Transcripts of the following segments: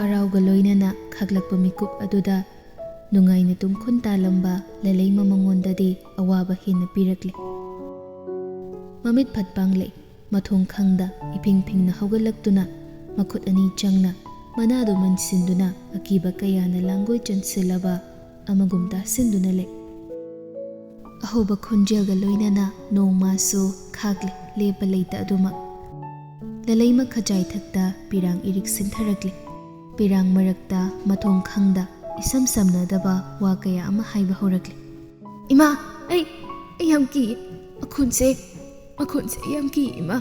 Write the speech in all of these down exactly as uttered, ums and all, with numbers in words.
ꯑꯔꯥꯎꯒ ꯂꯣꯏꯅꯅ ꯈꯥꯛꯂꯛꯄ ꯃꯤꯀꯨꯞ ꯑꯗꯨꯗ ꯅꯨꯡꯉꯥꯏꯅ ꯇꯨꯝꯈꯨꯟ ꯇꯥꯂꯝꯕ ꯂꯂꯩꯃ ꯃꯉꯣꯟꯗꯗꯤ ꯑꯋꯥꯕ ꯍꯦꯟꯅ ꯄꯤꯔꯛꯂꯦ꯫ ꯃꯃꯤꯠ ꯐꯠ ꯄꯥꯡꯂꯦ꯫ ꯃꯊꯣꯡ ꯈꯪꯗ ꯏꯐꯤꯡ ꯐꯤꯡꯅ ꯍꯧꯒꯠꯂꯛꯇꯨꯅ ꯃꯈꯨꯠ ꯑꯅꯤ ꯆꯪꯅ ꯃꯅꯥꯗꯨ ꯃꯟꯁꯤꯟꯗꯨꯅ ꯑꯀꯤꯕ ꯀꯌꯥꯅ ꯂꯥꯡꯒꯣꯏ ꯆꯟꯁꯤꯜꯂꯕ ꯑꯃꯒꯨꯝ ꯇꯥꯁꯤꯟꯗꯨꯅ ꯂꯩ꯫ ꯑꯍꯧꯕ ꯈꯣꯟꯖꯦꯜꯒ ꯂꯣꯏꯅꯅ ꯅꯣꯡꯃꯁꯨ ꯈꯥꯛꯂꯦ, ꯂꯦꯞꯄ ꯂꯩꯇ ꯑꯗꯨꯃꯛ꯫ ꯂꯂꯩꯃ ꯈꯖꯥꯏ ꯊꯛꯇ ꯄꯤꯔꯥꯡ ꯏꯔꯤꯛ ꯁꯤꯟꯊꯔꯛꯂꯦ꯫ ꯄꯤꯔꯥꯡ ꯃꯔꯛꯇ ꯃꯊꯣꯡ ꯈꯪꯗ ꯏꯁꯝ ꯁꯝꯅꯗꯕ ꯋꯥ ꯀꯌꯥ ꯑꯃ ꯍꯥꯏꯕ ꯍꯧꯔꯛꯂꯦ꯫ "ꯏꯃꯥ, ꯑꯩ, ꯑꯩ ꯌꯥꯝ ꯀꯤꯌꯦ꯫ ꯃꯈꯣꯟꯁꯦ, ꯃꯈꯣꯟꯁꯦ ꯑꯩ ꯌꯥꯝ ꯀꯤꯌꯦ, ꯏꯃꯥ꯫"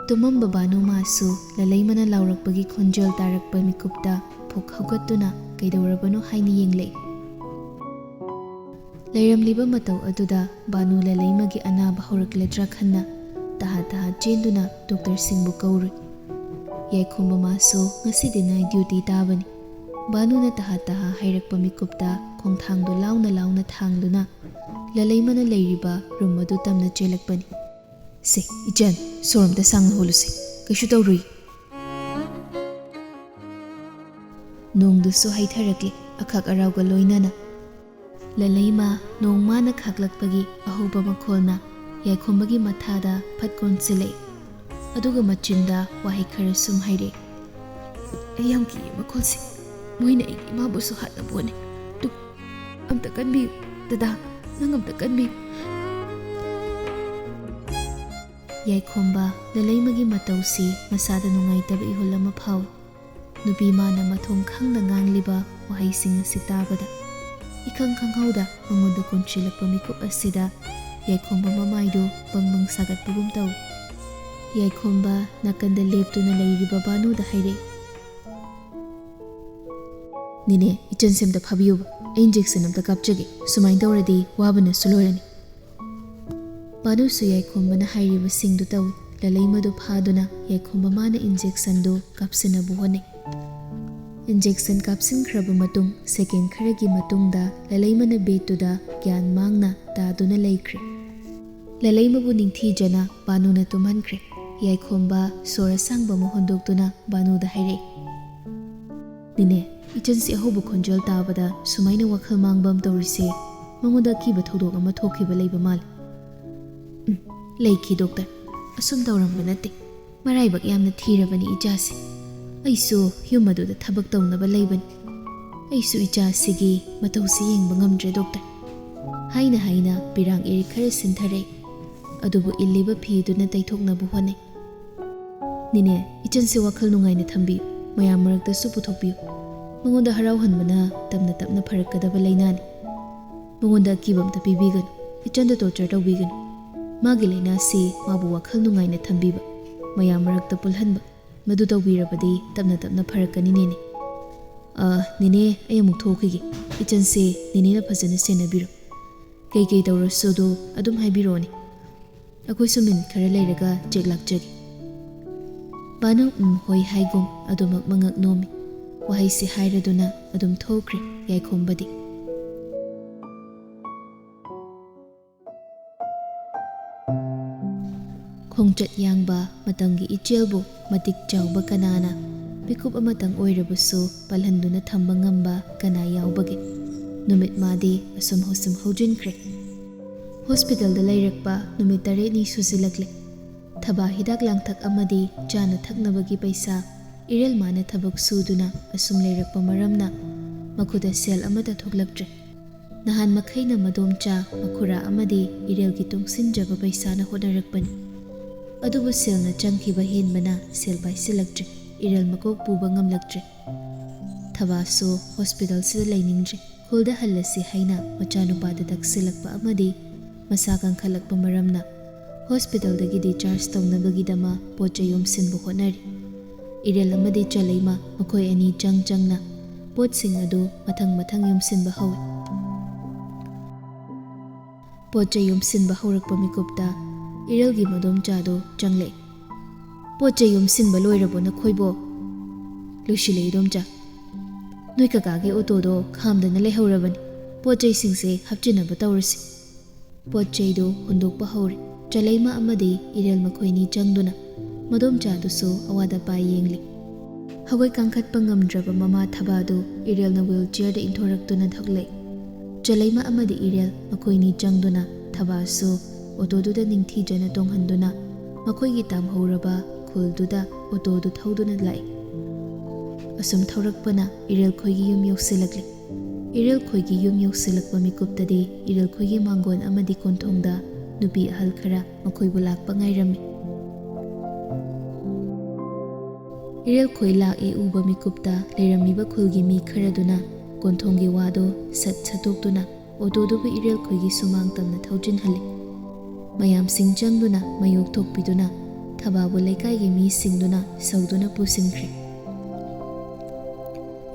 ꯇꯨꯝꯃꯝꯕ ꯕꯥꯅꯨ ꯃꯥꯁꯨ ꯂꯂꯩꯃꯅ ꯂꯥꯎꯔꯛꯄꯒꯤ ꯈꯣꯟꯖꯦꯜ ꯇꯥꯔꯛꯄ ꯃꯤꯀꯨꯞꯇ ꯐꯨꯛ ꯍꯧꯒꯠꯇꯨꯅ ꯀꯩꯗꯧꯔꯕꯅꯣ ꯍꯥꯏꯅ ꯌꯦꯡꯂꯛꯏ꯫ ꯂꯩꯔꯝꯂꯤꯕ ꯃꯇꯧ ꯑꯗꯨꯗ ꯕꯥꯅꯨ ꯂꯂꯩꯃꯒꯤ ꯑꯅꯥꯕ ꯍꯧꯔꯛꯂꯗ꯭ꯔꯥ ꯈꯟꯅ ꯇꯍꯥ ꯇꯍꯥ ꯆꯦꯟꯗꯨꯅ ꯗꯣꯛꯇꯔꯁꯤꯡꯕꯨ ꯀꯧꯔꯨꯏ꯫ ꯌꯥꯏꯈꯣꯝꯕ ꯃꯥꯁꯨ ꯉꯁꯤꯗꯤ ꯅꯥꯏꯠ ꯗ꯭ꯌꯨꯇꯤ ꯇꯥꯕꯅꯤ꯫ ꯕꯥꯅꯨꯅ ꯇꯍꯥ ꯇꯍꯥ ꯍꯥꯏꯔꯛꯄ ꯃꯤꯀꯨꯞꯇ ꯈꯣꯡꯊꯥꯡꯗꯣ ꯂꯥꯎꯅ ꯂꯥꯎꯅ ꯊꯥꯡꯗꯨꯅ ꯂꯂꯩꯃꯅ ꯂꯩꯔꯤꯕ ꯔꯨꯝ ꯑꯗꯨ ꯇꯝꯅ ꯆꯦꯜꯂꯛꯄꯅꯤ꯫ "ꯁꯦ, ꯏꯆꯟ, ꯁꯣꯔ ꯑꯝꯇ ꯁꯥꯡꯅ ꯍꯣꯜꯂꯨꯁꯦ꯫ ꯀꯩꯁꯨ ꯇꯧꯔꯨꯏ꯫" ꯅꯣꯡꯗꯨꯁꯨ ꯍꯩꯊꯔꯛꯂꯦ, ꯑꯈꯥꯛ ꯑꯔꯥꯎꯒ ꯂꯣꯏꯅꯅ꯫ ꯂꯂꯩꯃ ꯅꯣꯡꯃꯅ ꯈꯥꯛꯂꯛꯄꯒꯤ ꯑꯍꯧꯕ ꯃꯈꯣꯜꯅ ꯌꯥꯏꯈꯣꯝꯕꯒꯤ ꯃꯊꯥꯗ ꯐꯠ ꯀꯣꯟꯁꯤꯜꯂꯛꯏ꯫ ꯑꯗꯨꯒ ꯃꯆꯤꯟꯗ ꯋꯥꯍꯩ ꯈꯔ ꯁꯨꯝ ꯍꯥꯏꯔꯛꯏ꯫ "ꯑꯩ ꯌꯥꯝ ꯀꯤꯌꯦ ꯃꯈꯣꯜꯁꯦ꯫ ꯃꯣꯏꯅ ꯑꯩꯒꯤ ꯏꯃꯥꯕꯨꯁꯨ ꯍꯥꯠꯅꯕꯣꯅꯦ꯫ ꯇꯨ, ꯑꯝꯇ ꯀꯟꯕꯤꯌꯨ꯫ ꯗꯗꯥ, ꯅꯪ ꯑꯝꯇ ꯀꯟꯕꯤꯌꯨ꯫" ꯌꯥꯏꯈꯣꯝꯕ ꯂꯂꯩꯃꯒꯤ ꯃꯇꯧꯁꯤ ꯃꯁꯥꯗ ꯅꯨꯡꯉꯥꯏꯇꯕ ꯏꯍꯨꯜ ꯑꯃ ꯐꯥꯎꯏ꯫ ꯅꯨꯄꯤ ꯃꯥꯅ ꯃꯊꯣꯡ ꯈꯪꯅ ꯉꯥꯡꯂꯤꯕ ꯋꯥꯍꯩꯁꯤꯡ ꯑꯁꯤ ꯇꯥꯕꯗ ꯏꯈꯪ ꯈꯪꯍꯧꯗ ꯃꯉꯣꯟꯗ ꯀꯣꯟꯁꯤꯜꯂꯛꯄ ꯃꯤꯀꯨꯞ ꯑꯁꯤꯗ ꯌꯥꯏꯈꯣꯝꯕ ꯃꯃꯥꯏꯗꯨ ꯕꯪ ꯕꯪ ꯁꯥꯒꯠꯄꯒꯨꯝ ꯇꯧꯏ꯫ ꯌꯥꯏꯈꯣꯝꯕ ꯅꯥꯀꯟꯗ ꯂꯦꯞꯇꯨꯅ ꯂꯩꯔꯤꯕ ꯕꯥꯅꯨꯗ ꯍꯥꯏꯔꯛꯏ꯫ "ꯅꯦꯅꯦ, ꯏꯆꯟꯁꯦ ꯑꯝꯇ ꯐꯥꯕꯤꯌꯨꯕ꯫ ꯑꯩ ꯏꯟꯖꯦꯛꯁꯟ ꯑꯝꯇ ꯀꯥꯞꯆꯒꯦ꯫ ꯁꯨꯃꯥꯏꯅ ꯇꯧꯔꯗꯤ ꯋꯥꯕꯅꯁꯨ ꯂꯣꯏꯔꯅꯤ꯫" ꯕꯥꯅꯨꯁꯨ ꯌꯥꯏꯈꯣꯝꯕꯅ ꯍꯥꯏꯔꯤꯕꯁꯤꯡꯗꯨ ꯇꯧꯏ꯫ ꯂꯂꯩꯃꯗꯨ ꯐꯥꯗꯨꯅ ꯌꯥꯏꯈꯣꯝꯕ ꯃꯥꯅ ꯏꯟꯖꯦꯛꯁꯟꯗꯨ ꯀꯥꯞꯁꯤꯟꯅꯕ ꯍꯣꯠꯅꯩ꯫ ꯏꯟꯖꯦꯛꯁꯟ ꯀꯥꯞꯁꯤꯟꯈ꯭ꯔꯕ ꯃꯇꯨꯡ ꯁꯦꯀꯦꯟ ꯈꯔꯒꯤ ꯃꯇꯨꯡꯗ ꯂꯂꯩꯃꯅ ꯕꯦꯗꯇꯨꯗ ꯒ꯭ꯌꯥꯟ ꯃꯥꯡꯅ ꯇꯥꯗꯨꯅ ꯂꯩꯈ꯭ꯔꯦ꯫ ꯂꯂꯩꯃꯕꯨ ꯅꯤꯡꯊꯤꯖꯅ ꯕꯥꯅꯨꯅ ꯇꯨꯝꯍꯟꯈ꯭ꯔꯦ꯫ ꯌꯥꯏꯈꯣꯝꯕ ꯁꯣꯔ ꯑꯁꯥꯡꯕ ꯑꯃ ꯍꯣꯟꯗꯣꯛꯇꯨꯅ ꯕꯥꯅꯨꯗ ꯍꯥꯏꯔꯛꯏ꯫ "ꯅꯦꯅꯦ, ꯏꯆꯟꯁꯤ ꯑꯍꯧꯕ ꯈꯣꯟꯖꯦꯜ ꯇꯥꯕꯗ ꯁꯨꯃꯥꯏꯅ ꯋꯥꯈꯜ ꯃꯥꯡꯕ ꯑꯃ ꯇꯧꯔꯤꯁꯦ, ꯃꯉꯣꯟꯗ ꯑꯀꯤꯕ ꯊꯧꯗꯣꯛ ꯑꯃ ꯊꯣꯛꯈꯤꯕ ꯂꯩꯕ ꯃꯥꯜꯂꯤ꯫" "ꯎꯝ, ꯂꯩꯈꯤ ꯗꯣꯛꯇꯔ꯫ ꯑꯁꯨꯝ ꯇꯧꯔꯝꯕ ꯅꯠꯇꯦ꯫ ꯃꯔꯥꯏꯕꯛ ꯌꯥꯝꯅ ꯊꯤꯔꯕꯅꯤ ꯏꯆꯥꯁꯦ꯫ ꯑꯩꯁꯨ ꯌꯨꯝ ꯑꯗꯨꯗ ꯊꯕꯛ ꯇꯧꯅꯕ ꯂꯩꯕꯅꯤ꯫ ꯑꯩꯁꯨ ꯏꯆꯥꯁꯤꯒꯤ ꯃꯇꯧꯁꯤ ꯌꯦꯡꯕ ꯉꯝꯗ꯭ꯔꯦ ꯗꯣꯛꯇꯔ꯫" ꯍꯥꯏꯅ ꯍꯥꯏꯅ ꯄꯤꯔꯥꯡ ꯏꯔꯤꯛ ꯈꯔ ꯁꯤꯟꯊꯔꯛꯏ꯫ ꯑꯗꯨꯕꯨ ꯏꯜꯂꯤꯕ ꯐꯤꯗꯨꯅ ꯇꯩꯊꯣꯛꯅꯕ ꯍꯣꯠꯅꯩ꯫ "ꯅꯦꯅꯦ, ꯏꯆꯟꯁꯦ ꯋꯥꯈꯜ ꯅꯨꯡꯉꯥꯏꯅ ꯊꯝꯕꯤꯌꯨ꯫ ꯃꯌꯥꯝ ꯃꯔꯛꯇꯁꯨ ꯄꯨꯊꯣꯛꯄꯤꯌꯨ꯫ ꯃꯉꯣꯟꯗ ꯍꯔꯥꯎꯍꯟꯕꯅ ꯇꯞꯅ ꯇꯞꯅ ꯐꯔꯛꯀꯗꯕ ꯂꯥꯏꯅꯥꯅꯤ꯫ ꯃꯉꯣꯟꯗ ꯑꯀꯤꯕ ꯑꯝꯇ ꯄꯤꯕꯤꯒꯅꯨ꯫ ꯏꯆꯟꯗ ꯇꯣꯔꯆꯔ ꯇꯧꯕꯤꯒꯅꯨ꯫ ꯃꯥꯒꯤ ꯂꯥꯏꯅꯥꯁꯤ ꯃꯥꯕꯨ ꯋꯥꯈꯜ ꯅꯨꯡꯉꯥꯏꯅ ꯊꯝꯕꯤꯕ, ꯃꯌꯥꯝ ꯃꯔꯛꯇ ꯄꯨꯜꯍꯟꯕ, ꯃꯗꯨ ꯇꯧꯕꯤꯔꯕꯗꯤ ꯇꯞꯅ ꯇꯞꯅ ꯐꯔꯛꯀꯅꯤ ꯅꯦꯅꯦ꯫" "ꯑ, ꯅꯦꯅꯦ, ꯑꯩ ꯑꯃꯨꯛ ꯊꯣꯛꯈꯤꯒꯦ꯫ ꯏꯆꯟꯁꯦ ꯅꯦꯅꯦꯅ ꯐꯖꯅ ꯁꯦꯟꯅꯕꯤꯔꯣ꯫ ꯀꯩꯀꯩ ꯇꯧꯔꯁꯨ ꯑꯗꯨ ꯑꯗꯨꯝ ꯍꯥꯏꯕꯤꯔꯛꯑꯣꯅꯦ꯫ ꯑꯩꯈꯣꯏꯁꯨ ꯃꯤꯅꯤꯠ ꯈꯔ ꯂꯩꯔꯒ ꯆꯦꯛ ꯂꯥꯛꯆꯒꯦ꯫" ꯕꯥꯅꯨ ꯎꯝ ꯍꯣꯏ ꯍꯥꯏꯒꯨꯝ ꯑꯗꯨꯃꯛ ꯃꯉꯛ ꯅꯣꯝꯃꯤ꯫ ꯋꯥꯍꯩꯁꯤ ꯍꯥꯏꯔꯗꯨꯅ ꯑꯗꯨꯝ ꯊꯣꯛꯈ꯭ꯔꯦ ꯌꯥꯏꯈꯣꯝꯕꯗꯤ꯫ ꯈꯣꯡꯆꯠ ꯌꯥꯡꯕ ꯃꯇꯝꯒꯤ ꯏꯆꯦꯜꯕꯨ ꯃꯇꯤꯛ ꯆꯥꯎꯕ ꯀꯅꯥꯅ ꯃꯤꯀꯨꯞ ꯑꯃꯇꯪ ꯑꯣꯏꯔꯕꯁꯨ ꯄꯜꯍꯟꯗꯨꯅ ꯊꯝꯕ ꯉꯝꯕ ꯀꯅꯥ ꯌꯥꯎꯕꯒꯦ? ꯅꯨꯃꯤꯠ ꯃꯥꯗꯤ ꯑꯁꯨꯝ ꯍꯧꯁꯨꯝ ꯍꯧꯖꯤꯟꯈ꯭ꯔꯦ꯫ ꯍꯣꯁꯄꯤꯇꯥꯜꯗ ꯂꯩꯔꯛꯄ ꯅꯨꯃꯤꯠ ꯇꯔꯦꯠꯅꯤ ꯁꯨꯖꯤꯜꯂꯛꯂꯦ꯫ ꯊꯕꯥ ꯍꯤꯗꯥꯛ ꯂꯥꯡꯊꯛ ꯑꯃꯗꯤ ꯆꯥꯅ ꯊꯛꯅꯕꯒꯤ ꯄꯩꯁꯥ ꯏꯔꯦꯜ ꯃꯥꯅ ꯊꯕꯛ ꯁꯨꯗꯨꯅ ꯑꯁꯨꯝ ꯂꯩꯔꯛꯄ ꯃꯔꯝꯅ ꯃꯈꯨꯠꯇ ꯁꯦꯜ ꯑꯃꯠꯇ ꯊꯣꯛꯂꯛꯇ꯭ꯔꯦ꯫ ꯅꯍꯥꯟ ꯃꯈꯩꯅ ꯃꯗꯣꯝꯆꯥ, ꯃꯈꯨꯔꯥ ꯑꯃꯗꯤ ꯏꯔꯦꯜꯒꯤ ꯇꯨꯡꯁꯤꯟꯖꯕ ꯄꯩꯁꯥꯅ ꯍꯣꯠꯅꯔꯛꯄꯅꯤ꯫ ꯑꯗꯨꯕꯨ ꯁꯦꯜꯅ ꯆꯪꯈꯤꯕ ꯍꯦꯟꯕꯅ ꯁꯦꯜ ꯄꯥꯏꯁꯤꯜꯂꯛꯇ꯭ꯔꯦ, ꯏꯔꯦꯜ ꯃꯀꯣꯛ ꯄꯨꯕ ꯉꯝꯂꯛꯇ꯭ꯔꯦ꯫ ꯊꯕꯥꯁꯨ ꯍꯣꯁꯄꯤꯇꯥꯜꯁꯤꯗ ꯂꯩꯅꯤꯡꯗ꯭ꯔꯦ꯫ ꯈꯨꯜꯗ ꯍꯜꯂꯁꯤ ꯍꯥꯏꯅ ꯃꯆꯥꯅꯨꯄꯥꯗ ꯇꯛꯁꯤꯜꯂꯛꯄ ꯑꯃꯗꯤ ꯃꯁꯥ ꯀꯟꯈꯠꯂꯛꯄ ꯃꯔꯝꯅ ꯍꯣꯁꯄꯤꯇꯥꯜꯗꯒꯤ ꯗꯤꯆꯥꯔꯖ ꯇꯧꯅꯕꯒꯤꯗꯃꯛ ꯄꯣꯠ ꯆꯩ ꯌꯣꯝꯁꯤꯟꯕ ꯍꯣꯠꯅꯔꯤ꯫ ꯏꯔꯦꯜ ꯑꯃꯗꯤ ꯆꯂꯩꯃ ꯃꯈꯣꯏ ꯑꯅꯤ ꯆꯪ ꯆꯪꯅ ꯄꯣꯠꯁꯤꯡ ꯑꯗꯨ ꯃꯊꯪ ꯃꯊꯪ ꯌꯣꯝꯁꯤꯟꯕ ꯍꯧꯏ꯫ ꯄꯣꯠ ꯆꯩ ꯌꯣꯝꯁꯤꯟꯕ ꯍꯧꯔꯛꯄ ꯃꯤꯀꯨꯞꯇ ꯏꯔꯦꯜꯒꯤ ꯃꯗꯣꯝꯆꯥꯗꯨ ꯆꯪꯂꯛꯏ꯫ "ꯄꯣꯠ ꯆꯩ ꯌꯣꯝꯁꯤꯟꯕ ꯂꯣꯏꯔꯕꯣ ꯅꯈꯣꯏꯕꯣ?" "ꯂꯣꯏꯁꯤꯜꯂꯦ ꯏꯗꯣꯝꯆꯥ꯫ ꯅꯣꯏ ꯀꯀꯥꯒꯤ ꯑꯣꯇꯣꯗꯣ ꯈꯥꯝꯗꯅ ꯂꯩꯍꯧꯔꯕꯅꯤ꯫ ꯄꯣꯠ ꯆꯩꯁꯤꯡꯁꯦ ꯍꯥꯞꯆꯤꯟꯅꯕ ꯇꯧꯔꯁꯤ꯫" ꯄꯣꯠ ꯆꯩꯗꯨ ꯍꯨꯟꯗꯣꯛꯄ ꯍꯧꯔꯦ꯫ ꯆꯂꯩꯃ ꯑꯃꯗꯤ ꯏꯔꯦꯜ ꯃꯈꯣꯏꯅꯤ ꯆꯪꯗꯨꯅ ꯃꯗꯣꯝꯆꯥꯗꯨꯁꯨ ꯑꯋꯥꯠ ꯑꯄꯥ ꯌꯦꯡꯂꯤ꯫ ꯍꯧꯒꯠ ꯀꯥꯡꯈꯠꯄ ꯉꯝꯗ꯭ꯔꯕ ꯃꯃꯥ ꯊꯕꯥꯗꯨ ꯏꯔꯦꯜꯅ ꯋꯤꯜ ꯆꯤꯌꯔꯗ ꯏꯟꯊꯣꯔꯛꯇꯨꯅ ꯊꯣꯛꯂꯛꯏ꯫ ꯆꯂꯩꯃ ꯑꯃꯗꯤ ꯏꯔꯦꯜ ꯃꯈꯣꯏꯅꯤ ꯆꯪꯗꯨꯅ ꯊꯕꯥꯁꯨ ꯑꯣꯇꯣꯗꯨꯗ ꯅꯤꯡꯊꯤꯖꯅ ꯇꯣꯡꯍꯟꯗꯨꯅ ꯃꯈꯣꯏꯒꯤ ꯇꯥꯝꯍꯧꯔꯕ ꯈꯨꯜꯗꯨꯗ ꯑꯣꯇꯣꯗꯨ ꯊꯧꯗꯨꯅ ꯂꯥꯛꯏ꯫ ꯑꯁꯨꯝ ꯊꯧꯔꯛꯄꯅ ꯏꯔꯦꯜ ꯈꯣꯏꯒꯤ ꯌꯨꯝ ꯌꯧꯁꯤꯜꯂꯛꯂꯤ꯫ ꯏꯔꯦꯜ ꯈꯣꯏꯒꯤ ꯌꯨꯝ ꯌꯧꯁꯤꯜꯂꯛꯄ ꯃꯤꯀꯨꯞꯇꯗꯤ ꯏꯔꯦꯜ ꯈꯣꯏꯒꯤ ꯃꯥꯡꯒꯣꯟ ꯑꯃꯗꯤ ꯀꯣꯟꯊꯣꯡꯗ ꯅꯨꯄꯤ ꯑꯍꯜ ꯈꯔ ꯃꯈꯣꯏꯕꯨ ꯂꯥꯛꯄ ꯉꯥꯏꯔꯝꯃꯤ꯫ ꯏꯔꯦꯜ ꯈꯣꯏ ꯂꯥꯛꯏ ꯎꯕ ꯃꯤꯀꯨꯞꯇ ꯂꯩꯔꯝꯃꯤꯕ ꯈꯨꯜꯒꯤ ꯃꯤ ꯈꯔꯗꯨꯅ ꯀꯣꯟꯊꯣꯡꯒꯤ ꯋꯥꯗꯨ ꯁꯠ ꯁꯠꯇꯣꯛꯇꯨꯅ ꯑꯣꯇꯣꯗꯨꯕꯨ ꯏꯔꯦꯜ ꯈꯣꯏꯒꯤ ꯁꯨꯃꯥꯡ ꯇꯝꯅ ꯊꯧꯖꯤꯟꯍꯜꯂꯤ꯫ ꯃꯌꯥꯝꯁꯤꯡ ꯆꯪꯗꯨꯅ ꯃꯌꯣꯛ ꯊꯣꯛꯄꯤꯗꯨꯅ ꯊꯕꯥꯕꯨ ꯂꯩꯀꯥꯏꯒꯤ ꯃꯤꯁꯤꯡꯗꯨꯅ ꯁꯧꯗꯨꯅ ꯄꯨꯁꯤꯟꯈ꯭ꯔꯦ꯫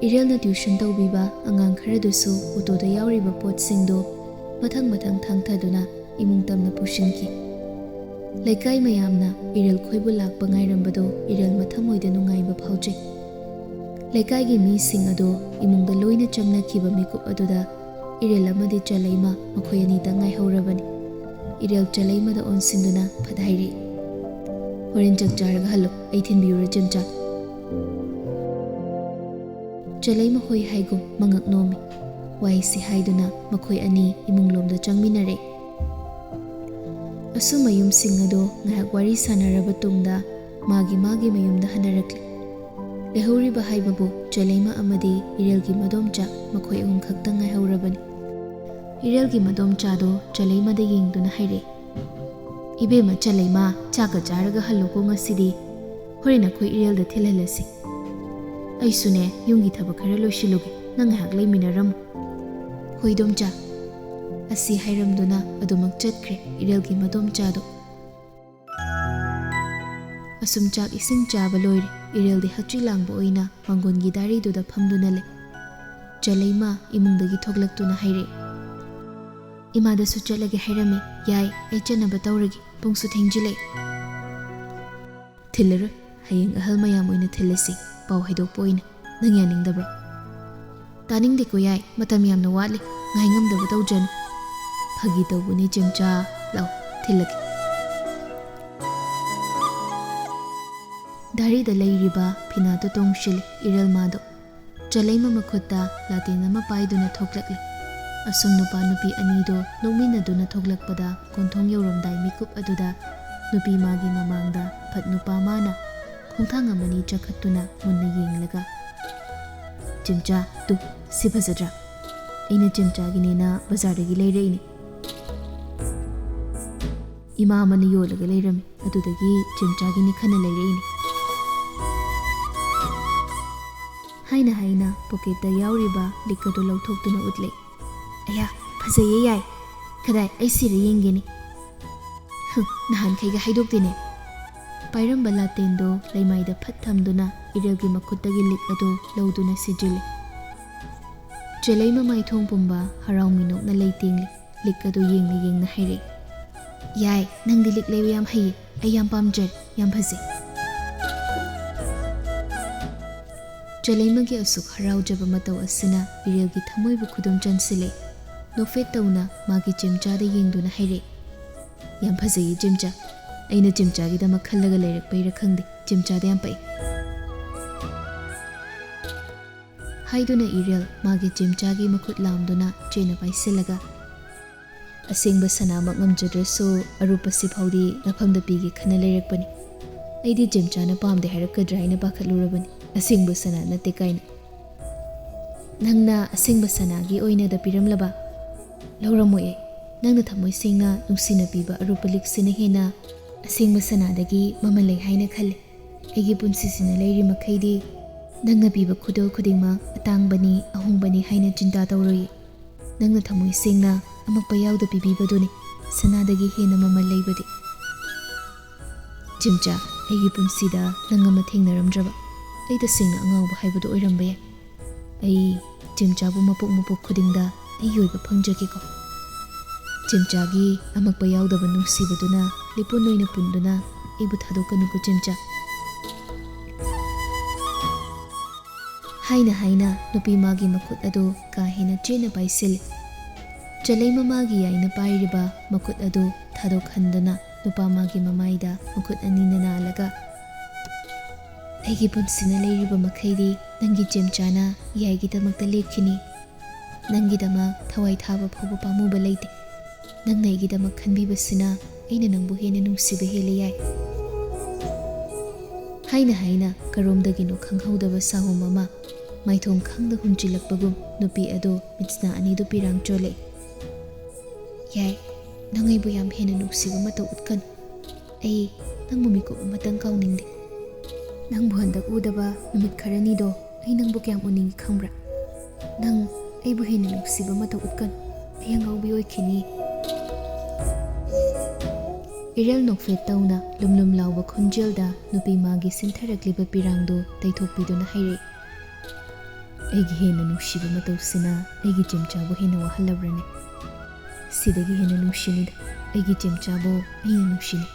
ꯏꯔꯦꯜꯅ ꯇ꯭ꯌꯨꯁꯟ ꯇꯧꯕꯤꯕ ꯑꯉꯥꯡ ꯈꯔꯗꯨꯁꯨ ꯑꯣꯇꯣꯗ ꯌꯥꯎꯔꯤꯕ ꯄꯣꯠꯁꯤꯡꯗꯨ ꯃꯊꯪ ꯃꯊꯪ ꯊꯥꯡꯊꯗꯨꯅ ꯏꯃꯨꯡ ꯇꯝꯅ ꯄꯨꯁꯤꯟꯈꯤ꯫ ꯂꯩꯀꯥꯏ ꯃꯌꯥꯝꯅ ꯏꯔꯦꯜ ꯈꯣꯏꯕꯨ ꯂꯥꯛꯄ ꯉꯥꯏꯔꯝꯕꯗꯨ ꯏꯔꯦꯜ ꯃꯊꯃꯣꯏꯗ ꯅꯨꯡꯉꯥꯏꯕ ꯐꯥꯎꯖꯩ꯫ ꯂꯩꯀꯥꯏꯒꯤ ꯃꯤꯁꯤꯡ ꯑꯗꯨ ꯏꯃꯨꯡꯗ ꯂꯣꯏꯅ ꯆꯪꯅꯈꯤꯕ ꯃꯤꯀꯨꯞ ꯑꯗꯨꯗ ꯏꯔꯦꯜ ꯑꯃꯗꯤ ꯆꯂꯩꯃ ꯃꯈꯣꯏ ꯑꯅꯤꯇ ꯉꯥꯏꯍꯧꯔꯕꯅꯤ꯫ ꯏꯔꯦꯜ ꯆꯂꯩꯃꯗ ꯑꯣꯟꯁꯤꯟꯗꯨꯅ ꯐꯠ ꯍꯥꯏꯔꯛꯏ, "ꯍꯣꯔꯦꯟ ꯆꯥꯛ ꯆꯥꯔꯒ ꯍꯜꯂꯨ, ꯑꯩ ꯊꯤꯟꯕꯤꯔꯨꯔ ꯆꯦꯝꯆꯥ꯫" ꯆꯂꯩꯃ ꯍꯣꯏ ꯍꯥꯏꯒꯨꯝ ꯃꯉꯛ ꯅꯣꯝꯃꯤ꯫ ꯋꯥꯏꯁꯤ ꯍꯥꯏꯗꯨꯅ ꯃꯈꯣꯏ ꯑꯅꯤ ꯏꯃꯨꯡꯂꯣꯝꯗ ꯆꯪꯃꯤꯟꯅꯔꯦ꯫ ꯑꯁꯨꯝ ꯃꯌꯨꯝꯁꯤꯡ ꯑꯗꯨ ꯉꯥꯏꯍꯥꯛ ꯋꯥꯔꯤ ꯁꯥꯟꯅꯔꯕ ꯇꯨꯡꯗ ꯃꯥꯒꯤ ꯃꯥꯒꯤ ꯃꯌꯨꯝꯗ ꯍꯟꯅꯔꯛꯂꯤ꯫ ꯂꯩꯍꯧꯔꯤꯕ ꯍꯥꯏꯕꯕꯨ ꯆꯂꯩꯃ ꯑꯃꯗꯤ ꯏꯔꯦꯜꯒꯤ ꯃꯗꯣꯝꯆꯥ ꯃꯈꯣꯏ ꯑꯍꯨꯝ ꯈꯛꯇ ꯉꯥꯏꯍꯧꯔꯕꯅꯤ꯫ ꯏꯔꯦꯜꯒꯤ ꯃꯗꯣꯝꯆꯥꯗꯣ ꯆꯂꯩꯃꯗ ꯌꯦꯡꯗꯨꯅ ꯍꯥꯏꯔꯛꯏ, "ꯏꯕꯦꯝꯃ ꯆꯂꯩꯃ, ꯆꯥꯛꯀ ꯆꯥꯔꯒ ꯍꯜꯂꯨꯀꯣ ꯉꯁꯤꯗꯤ꯫ ꯍꯣꯔꯦꯟ ꯑꯩꯈꯣꯏ ꯏꯔꯦꯜꯗ ꯊꯤꯜꯍꯜꯂꯁꯤ꯫ ꯑꯩꯁꯨꯅꯦ ꯌꯨꯝꯒꯤ ꯊꯕꯛ ꯈꯔ ꯂꯣꯏꯁꯤꯜꯂꯨꯒꯦ, ꯅꯪ ꯉꯥꯏꯍꯥꯛ ꯂꯩꯃꯤꯟꯅꯔꯝꯃꯨ꯫" "ꯍꯣꯏ ꯗꯣꯝꯆꯥ꯫" ꯑꯁꯤ ꯍꯥꯏꯔꯝꯗꯨꯅ ꯑꯗꯨꯃꯛ ꯆꯠꯈ꯭ꯔꯦ ꯏꯔꯦꯜꯒꯤ ꯃꯗꯣꯝꯆꯥꯗꯣ꯫ ꯑꯁꯨꯝ ꯆꯥꯛ ꯏꯁꯤꯡ ꯆꯥꯕ ꯂꯣꯏꯔꯦ꯫ ꯏꯔꯦꯜꯗꯤ ꯍꯛꯆꯤ ꯂꯥꯡꯕ ꯑꯣꯏꯅ ꯃꯥꯡꯒꯣꯟꯒꯤ ꯗꯥꯏꯔꯤꯗꯨꯗ ꯐꯝꯗꯨꯅ ꯂꯩ꯫ ꯆꯂꯩꯃ ꯏꯃꯨꯡꯗꯒꯤ ꯊꯣꯛꯂꯛꯇꯨꯅ ꯍꯥꯏꯔꯛꯏ, "ꯏꯃꯥꯗꯁꯨ ꯆꯠꯂꯒꯦ ꯍꯥꯏꯔꯝꯃꯤ꯫ ꯌꯥꯏ, ꯑꯩ ꯆꯠꯅꯕ ꯇꯧꯔꯒꯦ꯫ ꯄꯨꯡꯁꯨ ꯊꯦꯡꯖꯤꯜꯂꯛꯑꯦ꯫" "ꯊꯤꯜꯂꯔꯣꯏ꯫ ꯍꯌꯦꯡ ꯑꯍꯜ ꯃꯌꯥꯝ ꯑꯣꯏꯅ ꯊꯤꯜꯂꯁꯤ, ꯄꯥꯎ ꯍꯥꯏꯗꯣꯛꯄ ꯑꯣꯏꯅ꯫ ꯅꯪ ꯌꯥꯅꯤꯡꯗꯕ꯭ꯔꯣ?" "ꯇꯥꯅꯤꯡꯗꯦꯀꯣ ꯌꯥꯏ, ꯃꯇꯝ ꯌꯥꯝꯅ ꯋꯥꯠꯂꯤ, ꯉꯥꯏ ꯉꯝꯗꯕ ꯇꯧꯖꯅꯨ꯫" "ꯐꯥꯒꯤ ꯇꯧꯕꯅꯤ ꯆꯦꯝꯆꯥ, ꯂꯥꯎ ꯊꯤꯜꯂꯒꯦ꯫" ꯙꯔꯤꯗ ꯂꯩꯔꯤꯕ ꯐꯤꯅꯥꯗꯨ ꯇꯣꯡꯁꯤꯜꯂꯤ ꯏꯔꯦꯜꯃꯥꯗꯣ꯫ ꯆꯂꯩꯃ ꯃꯈꯨꯠꯇ ꯂꯥꯇꯦꯟ ꯑꯃ ꯄꯥꯏꯗꯨꯅ ꯊꯣꯛꯂꯛꯂꯤ꯫ ꯑꯁꯨꯝ ꯅꯨꯄꯥ ꯅꯨꯄꯤ ꯑꯅꯤꯗꯣ ꯅꯣꯛꯃꯤꯟꯅꯗꯨꯅ ꯊꯣꯛꯂꯛꯄꯗ ꯀꯣꯟꯊꯣꯡ ꯌꯧꯔꯝꯗꯥꯏ ꯃꯤꯀꯨꯞ ꯑꯗꯨꯗ ꯅꯨꯄꯤ ꯃꯥꯒꯤ ꯃꯃꯥꯡꯗ ꯐꯠ ꯅꯨꯄꯥ ꯃꯥꯅ ꯈꯣꯡꯊꯥꯡ ꯑꯃꯅꯤ ꯆꯈꯠꯇꯨꯅ ꯃꯨꯟꯅ ꯌꯦꯡꯂꯒ, "ꯆꯦꯝꯆꯥ, ꯇꯨ, ꯁꯤ ꯐꯖꯗ꯭ꯔꯥ? ꯑꯩꯅ ꯆꯦꯝꯆꯥꯒꯤꯅꯦꯅ ꯕꯖꯥꯔꯗꯒꯤ ꯂꯩꯔꯛꯏꯅꯤ꯫ ꯏꯃꯥ ꯑꯃꯅ ꯌꯣꯜꯂꯒ ꯂꯩꯔꯝꯃꯤ, ꯑꯗꯨꯗꯒꯤ ꯆꯦꯝꯆꯥꯒꯤꯅꯤ ꯈꯟꯅ ꯂꯩꯔꯛꯏꯅꯤ"꯫ ꯍꯥꯏꯅ ꯍꯥꯏꯅ ꯄꯣꯀꯦꯠꯇ ꯌꯥꯎꯔꯤꯕ ꯂꯤꯛ ꯑꯗꯨ ꯂꯧꯊꯣꯛꯇꯨꯅ ꯎꯠꯂꯦ꯫ "ꯑꯌꯥ, ꯐꯖꯩꯌꯦ, ꯌꯥꯏ꯫ ꯀꯗꯥꯏ, ꯑꯩ ꯁꯤꯔ ꯌꯦꯡꯒꯦꯅꯦ꯫ ꯍꯨꯝ, ꯅꯍꯥꯟꯈꯩꯒ ꯍꯥꯏꯗꯣꯛꯇꯦꯅꯦ"꯫ ꯄꯥꯏꯔꯝꯕ ꯂꯥꯇꯦꯟꯗꯣ ꯂꯩꯃꯥꯏꯗ ꯐꯠ ꯊꯝꯗꯨꯅ ꯏꯔꯦꯜꯒꯤ ꯃꯈꯨꯠꯇꯒꯤ ꯂꯤꯛ ꯑꯗꯨ ꯂꯧꯗꯨꯅ ꯁꯤꯖꯤꯜꯂꯤ꯫ ꯆꯦꯂꯩꯃ ꯃꯥꯏꯊꯣꯡ ꯄꯨꯝꯕ ꯍꯔꯥꯎ ꯃꯤꯅꯣꯛꯅ ꯂꯩ ꯇꯦꯡꯂꯤ꯫ ꯂꯤꯛ ꯑꯗꯨ ꯌꯦꯡꯅ ꯌꯦꯡꯅ ꯍꯥꯏꯔꯛꯏ꯫ "ꯌꯥꯏ, ꯅꯪꯗꯤ ꯂꯤꯛ ꯂꯩꯕ ꯌꯥꯝ ꯍꯩꯌꯦ꯫ ꯑꯩ ꯌꯥꯝ ꯄꯥꯝꯖꯔꯦ꯫ ꯌꯥꯝ ꯐꯖꯩ"꯫ ꯆꯦꯂꯩꯃꯒꯤ ꯑꯁꯨꯛ ꯍꯔꯥꯎꯖꯕ ꯃꯇꯧ ꯑꯁꯤꯅ ꯏꯔꯦꯜꯒꯤ ꯊꯃꯣꯏꯕꯨ ꯈꯨꯗꯨꯝ ꯆꯟꯁꯤꯜꯂꯦ꯫ ꯅꯣꯛꯐꯦꯠ ꯇꯧꯅ ꯃꯥꯒꯤ ꯆꯦꯝꯆꯥꯗ ꯌꯦꯡꯗꯨꯅ ꯍꯥꯏꯔꯛꯏ꯫ "ꯌꯥꯝ ꯐꯖꯩꯌꯦ ꯆꯦꯝꯆꯥ꯫ ꯑꯩꯅ ꯆꯦꯝꯆꯥꯒꯤꯗꯃꯛ ꯈꯜꯂꯒ ꯂꯩꯔꯛꯄꯩꯔ ꯈꯪꯗꯦ, ꯆꯦꯝꯆꯥꯗ ꯌꯥꯝ ꯄꯛꯏ"꯫ ꯍꯥꯏꯗꯨꯅ ꯏꯔꯦꯜ ꯃꯥꯒꯤ ꯆꯦꯝꯆꯥꯒꯤ ꯃꯈꯨꯠ ꯂꯥꯝꯗꯨꯅ ꯆꯦꯠꯅ ꯄꯥꯏꯁꯤꯜꯂꯒ, "ꯑꯁꯦꯡꯕ ꯁꯅꯥꯃꯛ ꯉꯝꯖꯗ꯭ꯔꯁꯨ ꯑꯔꯨꯞꯄꯁꯤ ꯐꯥꯎꯗꯤ ꯅꯐꯝꯗ ꯄꯤꯒꯦ ꯈꯟꯅ ꯂꯩꯔꯛꯄꯅꯤ꯫ ꯑꯩꯗꯤ ꯆꯦꯝꯆꯥꯅ ꯄꯥꯝꯗꯦ ꯍꯥꯏꯔꯛꯀꯗ꯭ꯔꯥ ꯍꯥꯏꯅ ꯄꯥꯈꯠꯂꯨꯔꯕꯅꯤ, ꯑꯁꯦꯡꯕ ꯁꯅꯥ ꯅꯠꯇꯦ ꯀꯥꯏꯅ"꯫ "ꯅꯪꯅ ꯑꯁꯦꯡꯕ ꯁꯅꯥꯒꯤ ꯑꯣꯏꯅꯗ ꯄꯤꯔꯝꯂꯕ?" "ꯂꯧꯔꯝꯃꯣꯏ ꯑꯩ꯫ ꯅꯪꯅ ꯊꯃꯣꯏ ꯁꯦꯡꯅ ꯅꯨꯡꯁꯤꯅ ꯄꯤꯕ ꯑꯔꯨꯞꯄ ꯂꯤꯛꯁꯤꯅ ꯍꯦꯟꯅ ꯑꯁꯦꯡꯕ ꯁꯅꯥꯗꯒꯤ ꯃꯃꯜ ꯂꯩ ꯍꯥꯏꯅ ꯈꯜꯂꯤ꯫ ꯑꯩꯒꯤ ꯄꯨꯟꯁꯤꯁꯤꯅ ꯂꯩꯔꯤ ꯃꯈꯩꯗꯤ ꯅꯪꯅ ꯄꯤꯕ ꯈꯨꯗꯣꯜ ꯈꯨꯗꯤꯡꯃꯛ ꯑꯇꯥꯡꯕꯅꯤ, ꯑꯍꯣꯡꯕꯅꯤ ꯍꯥꯏꯅ ꯆꯤꯟꯇꯥ ꯇꯧꯔꯣꯏꯌꯦ꯫ ꯅꯪꯅ ꯊꯃꯣꯏ ꯁꯦꯡꯅ ꯑꯃꯛꯄ ꯌꯥꯎꯗ ꯄꯤꯕꯤꯕꯗꯨꯅꯤ ꯁꯅꯥꯗꯒꯤ ꯍꯦꯟꯅ ꯃꯃꯜ ꯂꯩꯕꯗꯤ꯫ ꯆꯦꯝꯆꯥ, ꯑꯩꯒꯤ ꯄꯨꯟꯁꯤꯗ ꯅꯪ ꯑꯃ ꯊꯦꯡꯅꯔꯝꯗ꯭ꯔꯕ꯫ ꯑꯩ ꯇꯁꯦꯡꯅ ꯑꯉꯥꯎꯕ ꯍꯥꯏꯕꯗꯨ ꯑꯣꯏꯔꯝꯕ ꯌꯥꯏ꯫ ꯑꯩ ꯆꯦꯝꯆꯥꯕꯨ ꯃꯄꯣꯛ ꯃꯄꯣꯛ ꯈꯨꯗꯤꯡꯗ ꯑꯩꯒꯤ ꯑꯣꯏꯕ ꯐꯪꯖꯒꯦꯀꯣ꯫ ꯆꯦꯝꯆꯥꯒꯤ ꯑꯃꯛꯄ ꯌꯥꯎꯗꯕ ꯅꯨꯡꯁꯤꯕꯗꯨꯅ ꯂꯤꯄꯨꯟ ꯑꯣꯏꯅ ꯄꯨꯟꯗꯨꯅ ꯑꯩꯕꯨ ꯊꯥꯗꯣꯛꯀꯅꯨꯀꯣ ꯆꯦꯝꯆꯥ"꯫ ꯍꯥꯏꯅ ꯍꯥꯏꯅ ꯅꯨꯄꯤ ꯃꯥꯒꯤ ꯃꯈꯨꯠ ꯑꯗꯨ ꯀꯥ ꯍꯦꯟꯅ ꯆꯦꯠꯅ ꯄꯥꯏꯁꯤꯜꯂꯤ꯫ ꯆꯂꯩ ꯃꯃꯥꯒꯤ ꯌꯥꯏꯅ ꯄꯥꯏꯔꯤꯕ ꯃꯈꯨꯠ ꯑꯗꯨ ꯊꯥꯗꯣꯛꯍꯟꯗꯅ ꯅꯨꯄꯥ ꯃꯥꯒꯤ ꯃꯃꯥꯏꯗ ꯃꯈꯨꯠ ꯑꯅꯤꯅ ꯅꯥꯜꯂꯒ, ꯑꯩꯒꯤ ꯄꯨꯟꯁꯤꯅ ꯂꯩꯔꯤꯕ ꯃꯈꯩꯗꯤ ꯅꯪꯒꯤ ꯆꯦꯝꯆꯥꯅ ꯌꯥꯏꯒꯤꯗꯃꯛꯇ ꯂꯦꯞꯈꯤꯅꯤ꯫ ꯅꯪꯒꯤꯗꯃꯛ ꯊꯋꯥꯏ ꯊꯥꯕ ꯐꯥꯎꯕ ꯄꯥꯝꯃꯨꯕ ꯂꯩꯇꯦ꯫ ꯅꯪꯅ ꯑꯩꯒꯤꯗꯃꯛ ꯈꯟꯕꯤꯕꯁꯤꯅ ꯑꯩꯅ ꯅꯪꯕꯨ ꯍꯦꯟꯅ ꯅꯨꯡꯁꯤꯕ ꯍꯦꯜꯂꯦ, ꯌꯥꯏ꯫ ꯍꯥꯏꯅ ꯍꯥꯏꯅ ꯀꯔꯣꯝꯗꯒꯤꯅꯣ ꯈꯪꯍꯧꯗꯕ ꯁꯥꯍꯨꯝ ꯑꯃ ꯃꯥꯏꯊꯣꯡ ꯈꯪꯗ ꯍꯨꯝꯆꯤꯜꯂꯛꯄꯒꯨꯝ ꯅꯨꯄꯤ ꯑꯗꯨ ꯃꯤꯠꯁꯅꯥ ꯑꯅꯤꯗꯨ ꯄꯤꯔꯥꯡ ꯆꯣꯜꯂꯦ꯫ ꯌꯥꯏ, ꯅꯪ ꯑꯩꯕꯨ ꯌꯥꯝ ꯍꯦꯟꯅ ꯅꯨꯡꯁꯤꯕ ꯃꯇꯧ ꯎꯠꯀꯅꯨ꯫ ꯑꯩ ꯅꯪꯕꯨ ꯃꯤꯀꯨꯞ ꯑꯃꯇꯪ ꯀꯥꯎꯅꯤꯡꯗꯦ꯫ ꯅꯪꯕꯨ ꯍꯟꯗꯛ ꯎꯗꯕ ꯅꯨꯃꯤꯠ ꯈꯔꯅꯤꯗꯣ ꯑꯩ ꯅꯪꯕꯨ ꯀꯌꯥꯝ ꯎꯅꯤꯡꯏ ꯈꯪꯕ꯭ꯔꯥ? ꯅꯪ ꯑꯩꯕꯨ ꯍꯦꯟꯅ ꯅꯨꯡꯁꯤꯕ ꯃꯇꯧ ꯎꯠꯀꯅꯨ꯫ ꯑꯩ ꯑꯉꯥꯎꯕꯤ ꯑꯣꯏꯈꯤꯅꯤ꯫ ꯏꯔꯦꯜ ꯅꯣꯛꯐꯦꯠ ꯇꯧꯅ ꯂꯨꯝ ꯂꯨꯝ ꯂꯥꯎꯕ ꯈꯣꯟꯖꯦꯜꯗ ꯅꯨꯄꯤ ꯃꯥꯒꯤ ꯁꯤꯟꯊꯔꯛꯂꯤꯕ ꯄꯤꯔꯥꯡꯗꯨ ꯇꯩꯊꯣꯛꯄꯤꯗꯨꯅ ꯍꯥꯏꯔꯛꯏ꯫ ꯑꯩꯒꯤ ꯍꯦꯟꯅ ꯅꯨꯡꯁꯤꯕ ꯃꯇꯧꯁꯤꯅ ꯑꯩꯒꯤ ꯆꯦꯝꯆꯥꯕꯨ ꯍꯦꯟꯅ ꯋꯥꯍꯜꯂꯕ꯭ꯔꯅꯦ? ꯁꯤꯗꯒꯤ ꯍꯦꯟꯅ ꯅꯨꯡꯁꯤꯅꯤꯗ ꯑꯩꯒꯤ ꯆꯦꯝꯆꯥꯕꯨ ꯑꯩꯅ ꯅꯨꯡꯁꯤꯅꯤ꯫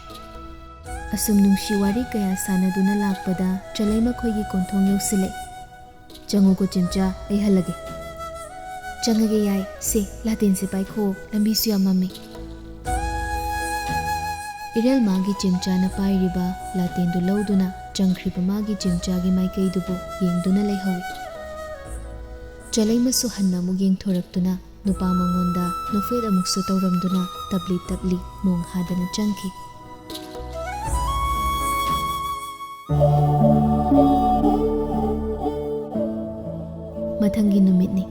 ꯑꯁꯨꯝ ꯅꯨꯡꯁꯤ ꯋꯥꯔꯤ ꯀꯌꯥ ꯁꯥꯟꯅꯗꯨꯅ ꯂꯥꯛꯄꯗ ꯆꯂꯩ ꯃꯈꯣꯏꯒꯤ ꯀꯣꯟꯊꯣꯡ ꯌꯧꯁꯤꯜꯂꯦ꯫ "ꯆꯪꯉꯨꯀꯣ ꯆꯦꯝꯆꯥ, ꯑꯩ ꯍꯜꯂꯒꯦ꯫" "ꯆꯪꯉꯒꯦ ꯌꯥꯏ, ꯁꯦ ꯂꯥꯇꯦꯟꯁꯦ ꯄꯥꯏꯈꯣ, ꯂꯝꯕꯤꯁꯨ ꯌꯥꯝ ꯃꯝꯃꯦ꯫" ꯏꯔꯦꯜ ꯃꯥꯒꯤ ꯆꯦꯝꯆꯥꯅ ꯄꯥꯏꯔꯤꯕ ꯂꯥꯇꯦꯟꯗꯨ ꯂꯧꯗꯨꯅ ꯆꯪꯈ꯭ꯔꯤꯕ ꯃꯥꯒꯤ ꯆꯦꯝꯆꯥꯒꯤ ꯃꯥꯏꯀꯩꯗꯨꯕꯨ ꯌꯦꯡꯗꯨꯅ ꯂꯩꯍꯧꯏ꯫ ꯆꯂꯩꯃꯁꯨ ꯍꯟꯅ ꯑꯃꯨꯛ ꯌꯦꯡꯊꯣꯔꯛꯇꯨꯅ ꯅꯨꯄꯥ ꯃꯉꯣꯟꯗ ꯅꯣꯛꯐꯦꯠ ꯑꯃꯨꯛꯁꯨ ꯇꯧꯔꯝꯗꯨꯅ ꯇꯞꯂꯤ ꯇꯞꯂꯤ ꯃꯣꯡ ꯍꯥꯗꯅ ꯆꯪꯈꯤ꯫ ꯃꯊꯪꯒꯤ ꯅꯨꯃꯤꯠꯅꯤ꯫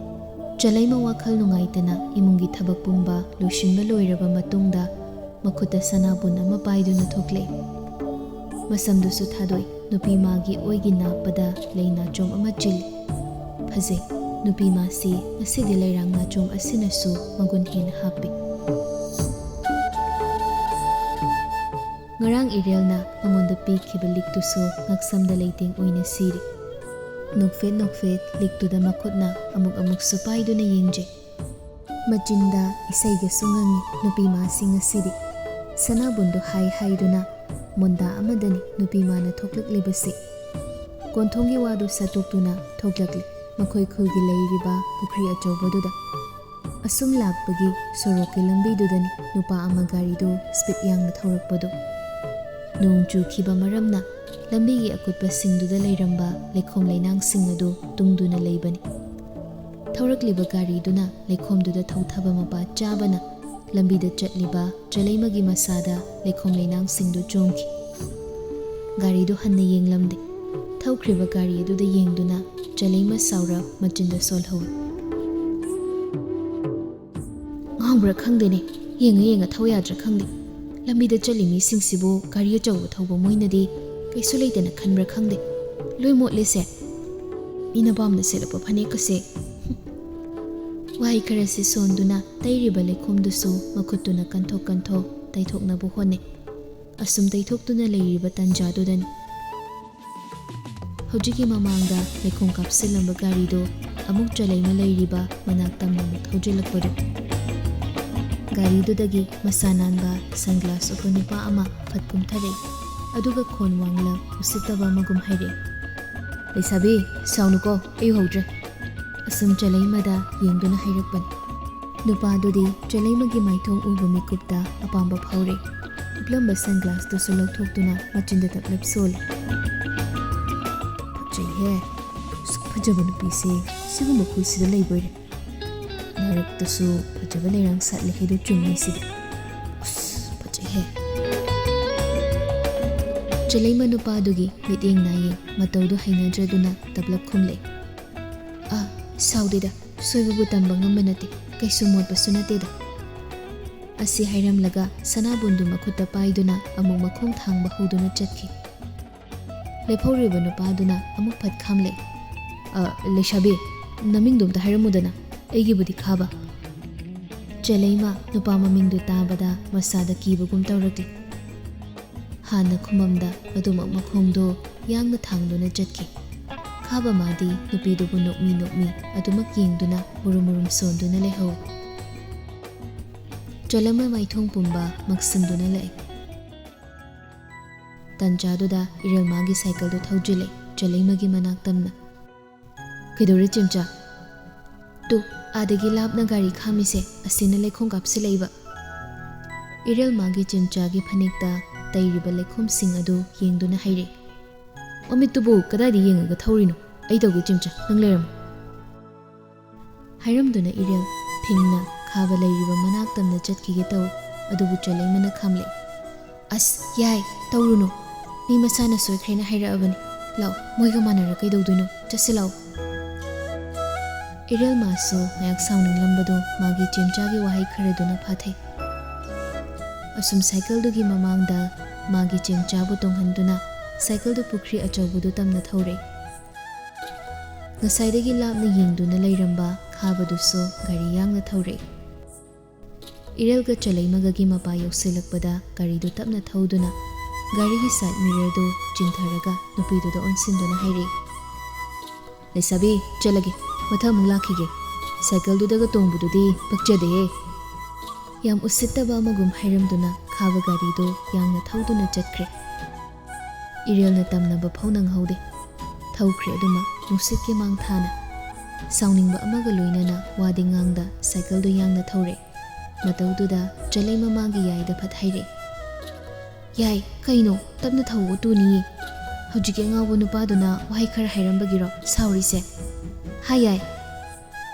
ꯆꯂꯩꯃ ꯋꯥꯈꯜ ꯅꯨꯡꯉꯥꯏꯇꯅ ꯏꯃꯨꯡꯒꯤ ꯊꯕꯛ ꯄꯨꯝꯕ ꯂꯣꯏꯁꯤꯟꯕ ꯂꯣꯏꯔꯕ ꯃꯇꯨꯡꯗ ꯃꯈꯨꯠꯇ ꯁꯅꯥꯕꯨꯟ ꯑꯃ ꯄꯥꯏꯗꯨꯅ ꯊꯣꯛꯂꯛꯏ꯫ ꯃꯁꯝꯗꯨꯁꯨ ꯊꯥꯗꯣꯛꯏ꯫ ꯅꯨꯄꯤ ꯃꯥꯒꯤ ꯑꯣꯏꯒꯤ ꯅꯥꯞꯄꯗ ꯂꯩ ꯅꯥꯆꯣꯝ ꯑꯃ ꯆꯤꯜꯂꯤ꯫ ꯐꯖꯩ꯫ ꯅꯨꯄꯤ ꯃꯥꯁꯤ ꯉꯁꯤꯗꯤ ꯂꯩꯔꯥꯡ ꯅꯥꯆꯣꯝ ꯑꯁꯤꯅꯁꯨ ꯃꯒꯨꯟ ꯍꯦꯟꯅ ꯍꯥꯞꯄꯤ꯫ ꯉꯔꯥꯡ ꯏꯔꯦꯜꯅ ꯃꯉꯣꯟꯗ ꯄꯤꯈꯤꯕ ꯂꯤꯛꯇꯨꯁꯨ ꯉꯛꯁꯝꯗ ꯂꯩꯇꯦꯡ ꯑꯣꯏꯅ ꯁꯤꯔꯤ꯫ ꯅꯣꯛꯐꯦꯠ ꯅꯣꯛꯐꯦꯠ ꯂꯤꯛꯇꯨꯗ ꯃꯈꯨꯠꯅ ꯑꯃꯨꯛ ꯑꯃꯨꯛꯁꯨ ꯄꯥꯏꯗꯨꯅ ꯌꯦꯡꯖꯩ꯫ ꯃꯆꯤꯟꯗ ꯏꯁꯩꯒꯁꯨ ꯉꯪꯉꯤ ꯅꯨꯄꯤ ꯃꯥꯁꯤ ꯉꯁꯤꯗꯤ꯫ ꯁꯅꯥꯕꯨꯟꯗꯨ ꯍꯥꯏ ꯍꯥꯏꯗꯨꯅ ꯃꯣꯟꯗꯥ ꯑꯃꯗꯅꯤ ꯅꯨꯄꯤ ꯃꯥꯅ ꯊꯣꯛꯂꯛꯂꯤꯕꯁꯤ꯫ ꯀꯣꯟꯊꯣꯡꯒꯤ ꯋꯥꯗꯨ ꯁꯠꯇꯣꯛꯇꯨꯅ ꯊꯣꯛꯂꯛꯂꯤ꯫ ꯃꯈꯣꯏ ꯈꯨꯜꯒꯤ ꯂꯩꯔꯤꯕ ꯄꯨꯈ꯭ꯔꯤ ꯑꯆꯧꯕꯗꯨꯗ꯫ ꯑꯁꯨꯝ ꯂꯥꯛꯄꯒꯤ ꯁꯣꯔꯣꯛꯀꯤ ꯂꯝꯕꯤꯗꯨꯗꯅꯤ ꯅꯨꯄꯥ ꯑꯃ ꯒꯥꯔꯤꯗꯨ ꯁ꯭ꯄꯤꯗ ꯌꯥꯡꯅ ꯊꯧꯔꯛꯄꯗꯨ꯫ ꯅꯣꯡ ꯆꯨꯈꯤꯕ ꯃꯔꯝꯅ ꯂꯝꯕꯤꯒꯤ ꯑꯀꯨꯠꯄꯁꯤꯡꯗꯨꯗ ꯂꯩꯔꯝꯕ ꯂꯩꯈꯣꯝ ꯂꯩꯅꯥꯡꯁꯤꯡ ꯑꯗꯨ ꯇꯨꯡꯗꯨꯅ ꯂꯩꯕꯅꯤ꯫ ꯊꯧꯔꯛꯂꯤꯕ ꯒꯥꯔꯤꯗꯨꯅ ꯂꯩꯈꯣꯝꯗꯨꯗ ꯊꯧꯊꯕ ꯃꯄꯥ ꯆꯥꯕꯅ ꯂꯝꯕꯤꯗ ꯆꯠꯂꯤꯕ ꯆꯂꯩꯃꯒꯤ ꯃꯁꯥꯗ ꯂꯩꯈꯣꯝ ꯂꯩꯅꯥꯡꯁꯤꯡꯗꯨ ꯆꯣꯡꯈꯤ꯫ ꯒꯥꯔꯤꯗꯨ ꯍꯟꯅ ꯌꯦꯡꯂꯝꯗꯦ꯫ ꯊꯧꯈ꯭ꯔꯤꯕ ꯒꯥꯔꯤ ꯑꯗꯨꯗ ꯌꯦꯡꯗꯨꯅ ꯆꯂꯩꯃ ꯁꯥꯎꯔꯞ ꯃꯆꯤꯟꯗ ꯁꯣꯜꯍꯧꯏ꯫ "ꯉꯥꯎꯕ꯭ꯔꯥ ꯈꯪꯗꯦꯅꯦ, ꯌꯦꯡꯉ ꯌꯦꯡꯉ ꯊꯧ ꯌꯥꯗ꯭ꯔꯥ ꯈꯪꯗꯦ꯫ ꯂꯝꯕꯤꯗ ꯆꯠꯂꯤ ꯃꯤꯁꯤꯡꯁꯤꯕꯨ ꯒꯥꯔꯤ ꯑꯆꯧꯕ ꯊꯧꯕ ꯃꯣꯏꯅꯗꯤ ꯀꯩꯁꯨ ꯂꯩꯇꯅ ꯈꯟꯕ꯭ꯔꯥ ꯈꯪꯗꯦ꯫ ꯂꯣꯏ ꯃꯣꯠꯂꯦꯁꯦ꯫ ꯃꯤꯅ ꯄꯥꯝꯅ ꯁꯦꯠꯂꯛꯄ ꯐꯅꯦꯛꯀꯁꯦ꯫" ꯋꯥꯍꯩ ꯈꯔꯁꯤ ꯁꯣꯟꯗꯨꯅ ꯇꯩꯔꯤꯕ ꯂꯩꯈꯣꯝꯗꯨꯁꯨ ꯃꯈꯨꯠꯇꯨꯅ ꯀꯟꯊꯣꯛ ꯀꯟꯊꯣꯛ ꯇꯩꯊꯣꯛꯅꯕ ꯍꯣꯠꯅꯩ꯫ ꯑꯁꯨꯝ ꯇꯩꯊꯣꯛꯇꯨꯅ ꯂꯩꯔꯤꯕ ꯇꯟꯖꯥꯗꯨꯗꯅꯤ ꯍꯧꯖꯤꯛꯀꯤ ꯃꯃꯥꯡꯗ ꯂꯩꯈꯣꯝ ꯀꯥꯞꯁꯤꯜꯂꯝꯕ ꯒꯥꯔꯤꯗꯨ ꯑꯃꯨꯛ ꯆꯂꯩꯃ ꯂꯩꯔꯤꯕ ꯃꯅꯥꯛ ꯇꯝꯅ ꯑꯃꯨꯛ ꯊꯧꯖꯤꯜꯂꯛꯄꯗꯨ꯫ ꯒꯥꯔꯤꯗꯨꯗꯒꯤ ꯃꯁꯥ ꯅꯥꯟꯕ ꯁꯟꯒ꯭ꯂꯥꯁ ꯎꯞꯄ ꯅꯨꯄꯥ ꯑꯃ ꯐꯠ ꯀꯨꯝꯊꯔꯛꯏ꯫ ꯑꯗꯨꯒ ꯈꯣꯟ ꯋꯥꯡꯂ ꯎꯁꯤꯠꯇꯕ ꯑꯃꯒꯨꯝ ꯍꯥꯏꯔꯛꯏ, "ꯂꯩꯁꯥꯕꯤ, ꯁꯥꯎꯅꯨꯀꯣ, ꯑꯩ ꯎꯍꯧꯗ꯭ꯔꯦ꯫" ꯑꯁꯨꯝ ꯆꯂꯩꯃꯗ ꯌꯦꯡꯗꯨꯅ ꯍꯥꯏꯔꯛꯄꯅꯤ꯫ ꯅꯨꯄꯥꯗꯨꯗꯤ ꯆꯂꯩꯃꯒꯤ ꯃꯥꯏꯊꯣꯡ ꯎꯕ ꯃꯤꯀꯨꯞꯇ ꯑꯄꯥꯝꯕ ꯐꯥꯎꯔꯦ꯫ ꯎꯞꯂꯝꯕ ꯁꯟꯒ꯭ꯂꯥꯁꯇꯨꯁꯨ ꯂꯧꯊꯣꯛꯇꯨꯅ ꯃꯆꯤꯟꯗ ꯇꯞꯂꯞ ꯁꯣꯜꯂꯤ꯫ "ꯐꯖꯩꯍꯦ꯫ ꯑꯁꯨꯛ ꯐꯖꯕ ꯅꯨꯄꯤꯁꯦ ꯁꯤꯒꯨꯝꯕ ꯈꯨꯜꯁꯤꯗ ꯂꯩꯕꯣꯏꯔꯦ꯫ ꯅꯔꯛꯇꯁꯨ ꯐꯖꯕ ꯂꯩꯔꯥꯡ ꯁꯥꯠꯂꯦ ꯍꯥꯏꯗꯣ ꯆꯨꯝꯃꯦ ꯁꯤꯗꯤ꯫ ꯑꯁ, ꯐꯖꯩꯍꯦ꯫" ꯆꯂꯩꯃ ꯅꯨꯄꯥꯗꯨꯒꯤ ꯃꯤꯠꯌꯦꯡ ꯅꯥꯌꯦꯡ ꯃꯇꯧꯗꯨ ꯍꯩꯅꯗ꯭ꯔꯗꯨꯅ ꯇꯞꯂꯞ ꯈꯨꯝꯂꯦ꯫ "ꯑꯥ, ꯁꯥꯎꯗꯦꯗ, ꯁꯣꯏꯕꯕꯨ ꯇꯝꯕ ꯉꯝꯕ ꯅꯠꯇꯦ, ꯀꯩꯁꯨ ꯃꯣꯠꯄꯁꯨ ꯅꯠꯇꯦꯗ꯫" ꯑꯁꯤ ꯍꯥꯏꯔꯝꯂꯒ ꯁꯅꯥꯕꯨꯟꯗꯨ ꯃꯈꯨꯠꯇ ꯄꯥꯏꯗꯨꯅ ꯑꯃꯨꯛ ꯃꯈꯣꯡ ꯊꯥꯡꯕ ꯍꯧꯗꯨꯅ ꯆꯠꯈꯤ꯫ ꯂꯦꯞꯍꯧꯔꯤꯕ ꯅꯨꯄꯥꯗꯨꯅ ꯑꯃꯨꯛ ꯐꯠ ꯈꯥꯝꯂꯦ꯫ "ꯑ, ꯂꯩꯁꯥꯕꯤ, ꯅꯃꯤꯡꯗꯣ ꯑꯝꯇ ꯍꯥꯏꯔꯝꯃꯨꯗꯅ, ꯑꯩꯒꯤꯕꯨꯗꯤ ꯈꯥꯕ꯫" ꯆꯂꯩꯃ ꯅꯨꯄꯥ ꯃꯃꯤꯡꯗꯨ ꯇꯥꯕꯗ ꯃꯁꯥꯗ ꯀꯤꯕꯒꯨꯝ ꯇꯧꯔꯛꯂꯤ꯫ ꯍꯥꯟꯅ ꯈꯨꯃꯝꯗ ꯑꯗꯨꯃꯛ ꯃꯈꯣꯡꯗꯣ ꯌꯥꯡꯅ ꯊꯥꯡꯗꯨꯅ ꯆꯠꯈꯤ꯫ ꯈꯥꯕ ꯃꯥꯗꯤ ꯅꯨꯄꯤꯗꯨꯕꯨ ꯅꯣꯛꯃꯤ ꯅꯣꯛꯃꯤ ꯑꯗꯨꯃꯛ ꯌꯦꯡꯗꯨꯅ ꯃꯨꯔꯨꯝ ꯃꯨꯔꯨꯝ ꯁꯣꯟꯗꯨꯅ ꯂꯩꯍꯧꯏ꯫ ꯆꯂꯩꯃ ꯃꯥꯏꯊꯣꯡ ꯄꯨꯝꯕ ꯃꯛꯁꯤꯟꯗꯨꯅ ꯂꯥꯛꯏ꯫ ꯇꯟꯖꯥꯗꯨꯗ ꯏꯔꯦꯜꯃꯥꯒꯤ ꯁꯥꯏꯀꯜꯗꯨ ꯊꯧꯖꯤꯜꯂꯦ ꯆꯂꯩꯃꯒꯤ ꯃꯅꯥꯛ ꯇꯝꯅ꯫ "ꯀꯩꯗꯧꯔꯦ ꯆꯦꯝꯆꯥ?" "ꯇꯨ, ꯑꯥꯗꯒꯤ ꯂꯥꯞꯅ ꯒꯥꯔꯤ ꯈꯥꯝꯃꯤꯁꯦ, ꯑꯁꯤꯅ ꯂꯩꯈꯣꯝ ꯀꯥꯞꯁꯤꯜꯂꯛꯏꯕ꯫" ꯏꯔꯦꯜꯃꯥꯒꯤ ꯆꯦꯝꯆꯥꯒꯤ ꯐꯅꯦꯛꯇ ꯇꯩꯔꯤꯕ ꯂꯩꯈꯣꯝꯁꯤꯡ ꯑꯗꯨ ꯌꯦꯡꯗꯨꯅ ꯍꯥꯏꯔꯛꯏ꯫ "ꯃꯃꯤꯠꯇꯨꯕꯨ ꯀꯗꯥꯏꯗ ꯌꯦꯡꯉꯒ ꯊꯧꯔꯤꯅꯣ? ꯑꯩ ꯇꯧꯒꯦ, ꯆꯦꯝꯆꯥ, ꯅꯪ ꯂꯩꯔꯝꯃꯣ"꯫ ꯍꯥꯏꯔꯝꯗꯨꯅ ꯏꯔꯦꯜ ꯐꯤꯡꯅ ꯈꯥꯕ ꯂꯩꯔꯤꯕ ꯃꯅꯥꯛ ꯇꯝꯅ ꯆꯠꯈꯤꯒꯦ ꯇꯧꯏ, ꯑꯗꯨꯕꯨ ꯆꯂꯩꯃꯅ ꯈꯥꯝꯂꯦ꯫ "ꯑꯁ, ꯌꯥꯏ, ꯇꯧꯔꯨꯅꯨ꯫ ꯃꯤ ꯃꯁꯥꯅ ꯁꯣꯏꯈ꯭ꯔꯦꯅ ꯍꯥꯏꯔꯛꯑꯕꯅꯤ꯫ ꯂꯥꯛꯑꯣ, ꯃꯣꯏꯒ ꯃꯥꯟꯅꯔ ꯀꯩꯗꯧꯗꯣꯏꯅꯣ? ꯆꯠꯁꯤ ꯂꯥꯛꯑꯣ"꯫ ꯏꯔꯦꯜ ꯃꯥꯁꯨ ꯉꯥꯏꯍꯥꯛ ꯁꯥꯎꯅꯤꯡꯂꯝꯕꯗꯨ ꯃꯥꯒꯤ ꯆꯦꯝꯆꯥꯒꯤ ꯋꯥꯍꯩ ꯈꯔꯗꯨꯅ ꯐꯥꯊꯩ꯫ ꯑꯁꯨꯝ ꯁꯥꯏꯀꯜꯗꯨꯒꯤ ꯃꯃꯥꯡꯗ ꯃꯥꯒꯤ ꯆꯦꯝꯆꯥꯕꯨ ꯇꯣꯡꯍꯟꯗꯨꯅ ꯁꯥꯏꯀꯜꯗꯨ ꯄꯨꯈ꯭ꯔꯤ ꯑꯆꯧꯕꯗꯨ ꯇꯝꯅ ꯊꯧꯔꯦ꯫ ꯉꯁꯥꯏꯗꯒꯤ ꯂꯥꯞꯅ ꯌꯦꯡꯗꯨꯅ ꯂꯩꯔꯝꯕ ꯈꯥꯕꯗꯨꯁꯨ ꯒꯥꯔꯤ ꯌꯥꯡꯅ ꯊꯧꯔꯦ꯫ ꯏꯔꯦꯜꯒ ꯆꯂꯩꯃꯒꯒꯤ ꯃꯄꯥ ꯌꯧꯁꯤꯜꯂꯛꯄꯗ ꯒꯥꯔꯤꯗꯨ ꯇꯞꯅ ꯊꯧꯗꯨꯅ ꯒꯥꯔꯤꯒꯤ ꯁꯥꯏꯗ ꯃꯤꯔꯔꯗꯨ ꯆꯤꯡꯊꯔꯒ ꯅꯨꯄꯤꯗꯨꯗ ꯑꯣꯟꯁꯤꯟꯗꯨꯅ ꯍꯥꯏꯔꯛꯏ, "ꯂꯩꯁꯥꯕꯤ, ꯆꯠꯂꯒꯦ, ꯃꯊꯪ ꯑꯃꯨꯛ ꯂꯥꯛꯈꯤꯒꯦ꯫ ꯁꯥꯏꯀꯜꯗꯨꯗꯒ ꯇꯣꯡꯕꯗꯨꯗꯤ ꯄꯛꯆꯗꯦꯍꯦ"꯫ ꯌꯥꯝ ꯎꯁꯤꯠꯇꯕ ꯑꯃꯒꯨꯝ ꯍꯥꯏꯔꯝꯗꯨꯅ ꯈꯥꯕ ꯒꯥꯔꯤꯗꯨ ꯌꯥꯡꯅ ꯊꯧꯗꯨꯅ ꯆꯠꯈ꯭ꯔꯦ꯫ ꯏꯔꯦꯜꯅ ꯇꯝꯅꯕ ꯐꯥꯎ ꯅꯪꯍꯧꯗꯦ꯫ ꯊꯧꯈ꯭ꯔꯦ ꯑꯗꯨꯃꯛ ꯅꯨꯡꯁꯤꯠꯀꯤ ꯃꯥꯡ ꯊꯥꯅ꯫ ꯁꯥꯎꯅꯤꯡꯕ ꯑꯃꯒ ꯂꯣꯏꯅꯅ ꯋꯥꯗꯤ ꯉꯥꯡꯗ ꯁꯥꯏꯀꯜꯗꯨ ꯌꯥꯡꯅ ꯊꯧꯔꯦ꯫ ꯃꯇꯧꯗꯨꯗ ꯆꯂꯩꯃ ꯃꯥꯒꯤ ꯌꯥꯏꯗ ꯐꯠ ꯍꯥꯏꯔꯦ꯫ "ꯌꯥꯏ, ꯀꯩꯅꯣ? ꯇꯞꯅ ꯊꯧꯑꯣ, ꯇꯨꯅꯤꯌꯦ꯫ ꯍꯧꯖꯤꯛꯀꯤ ꯑꯉꯥꯎꯕ ꯅꯨꯄꯥꯗꯨꯅ ꯋꯥꯍꯩ ꯈꯔ ꯍꯥꯏꯔꯝꯕꯒꯤꯔꯣ ꯁꯥꯎꯔꯤꯁꯦ? ꯍꯥꯏ ꯌꯥꯏ"꯫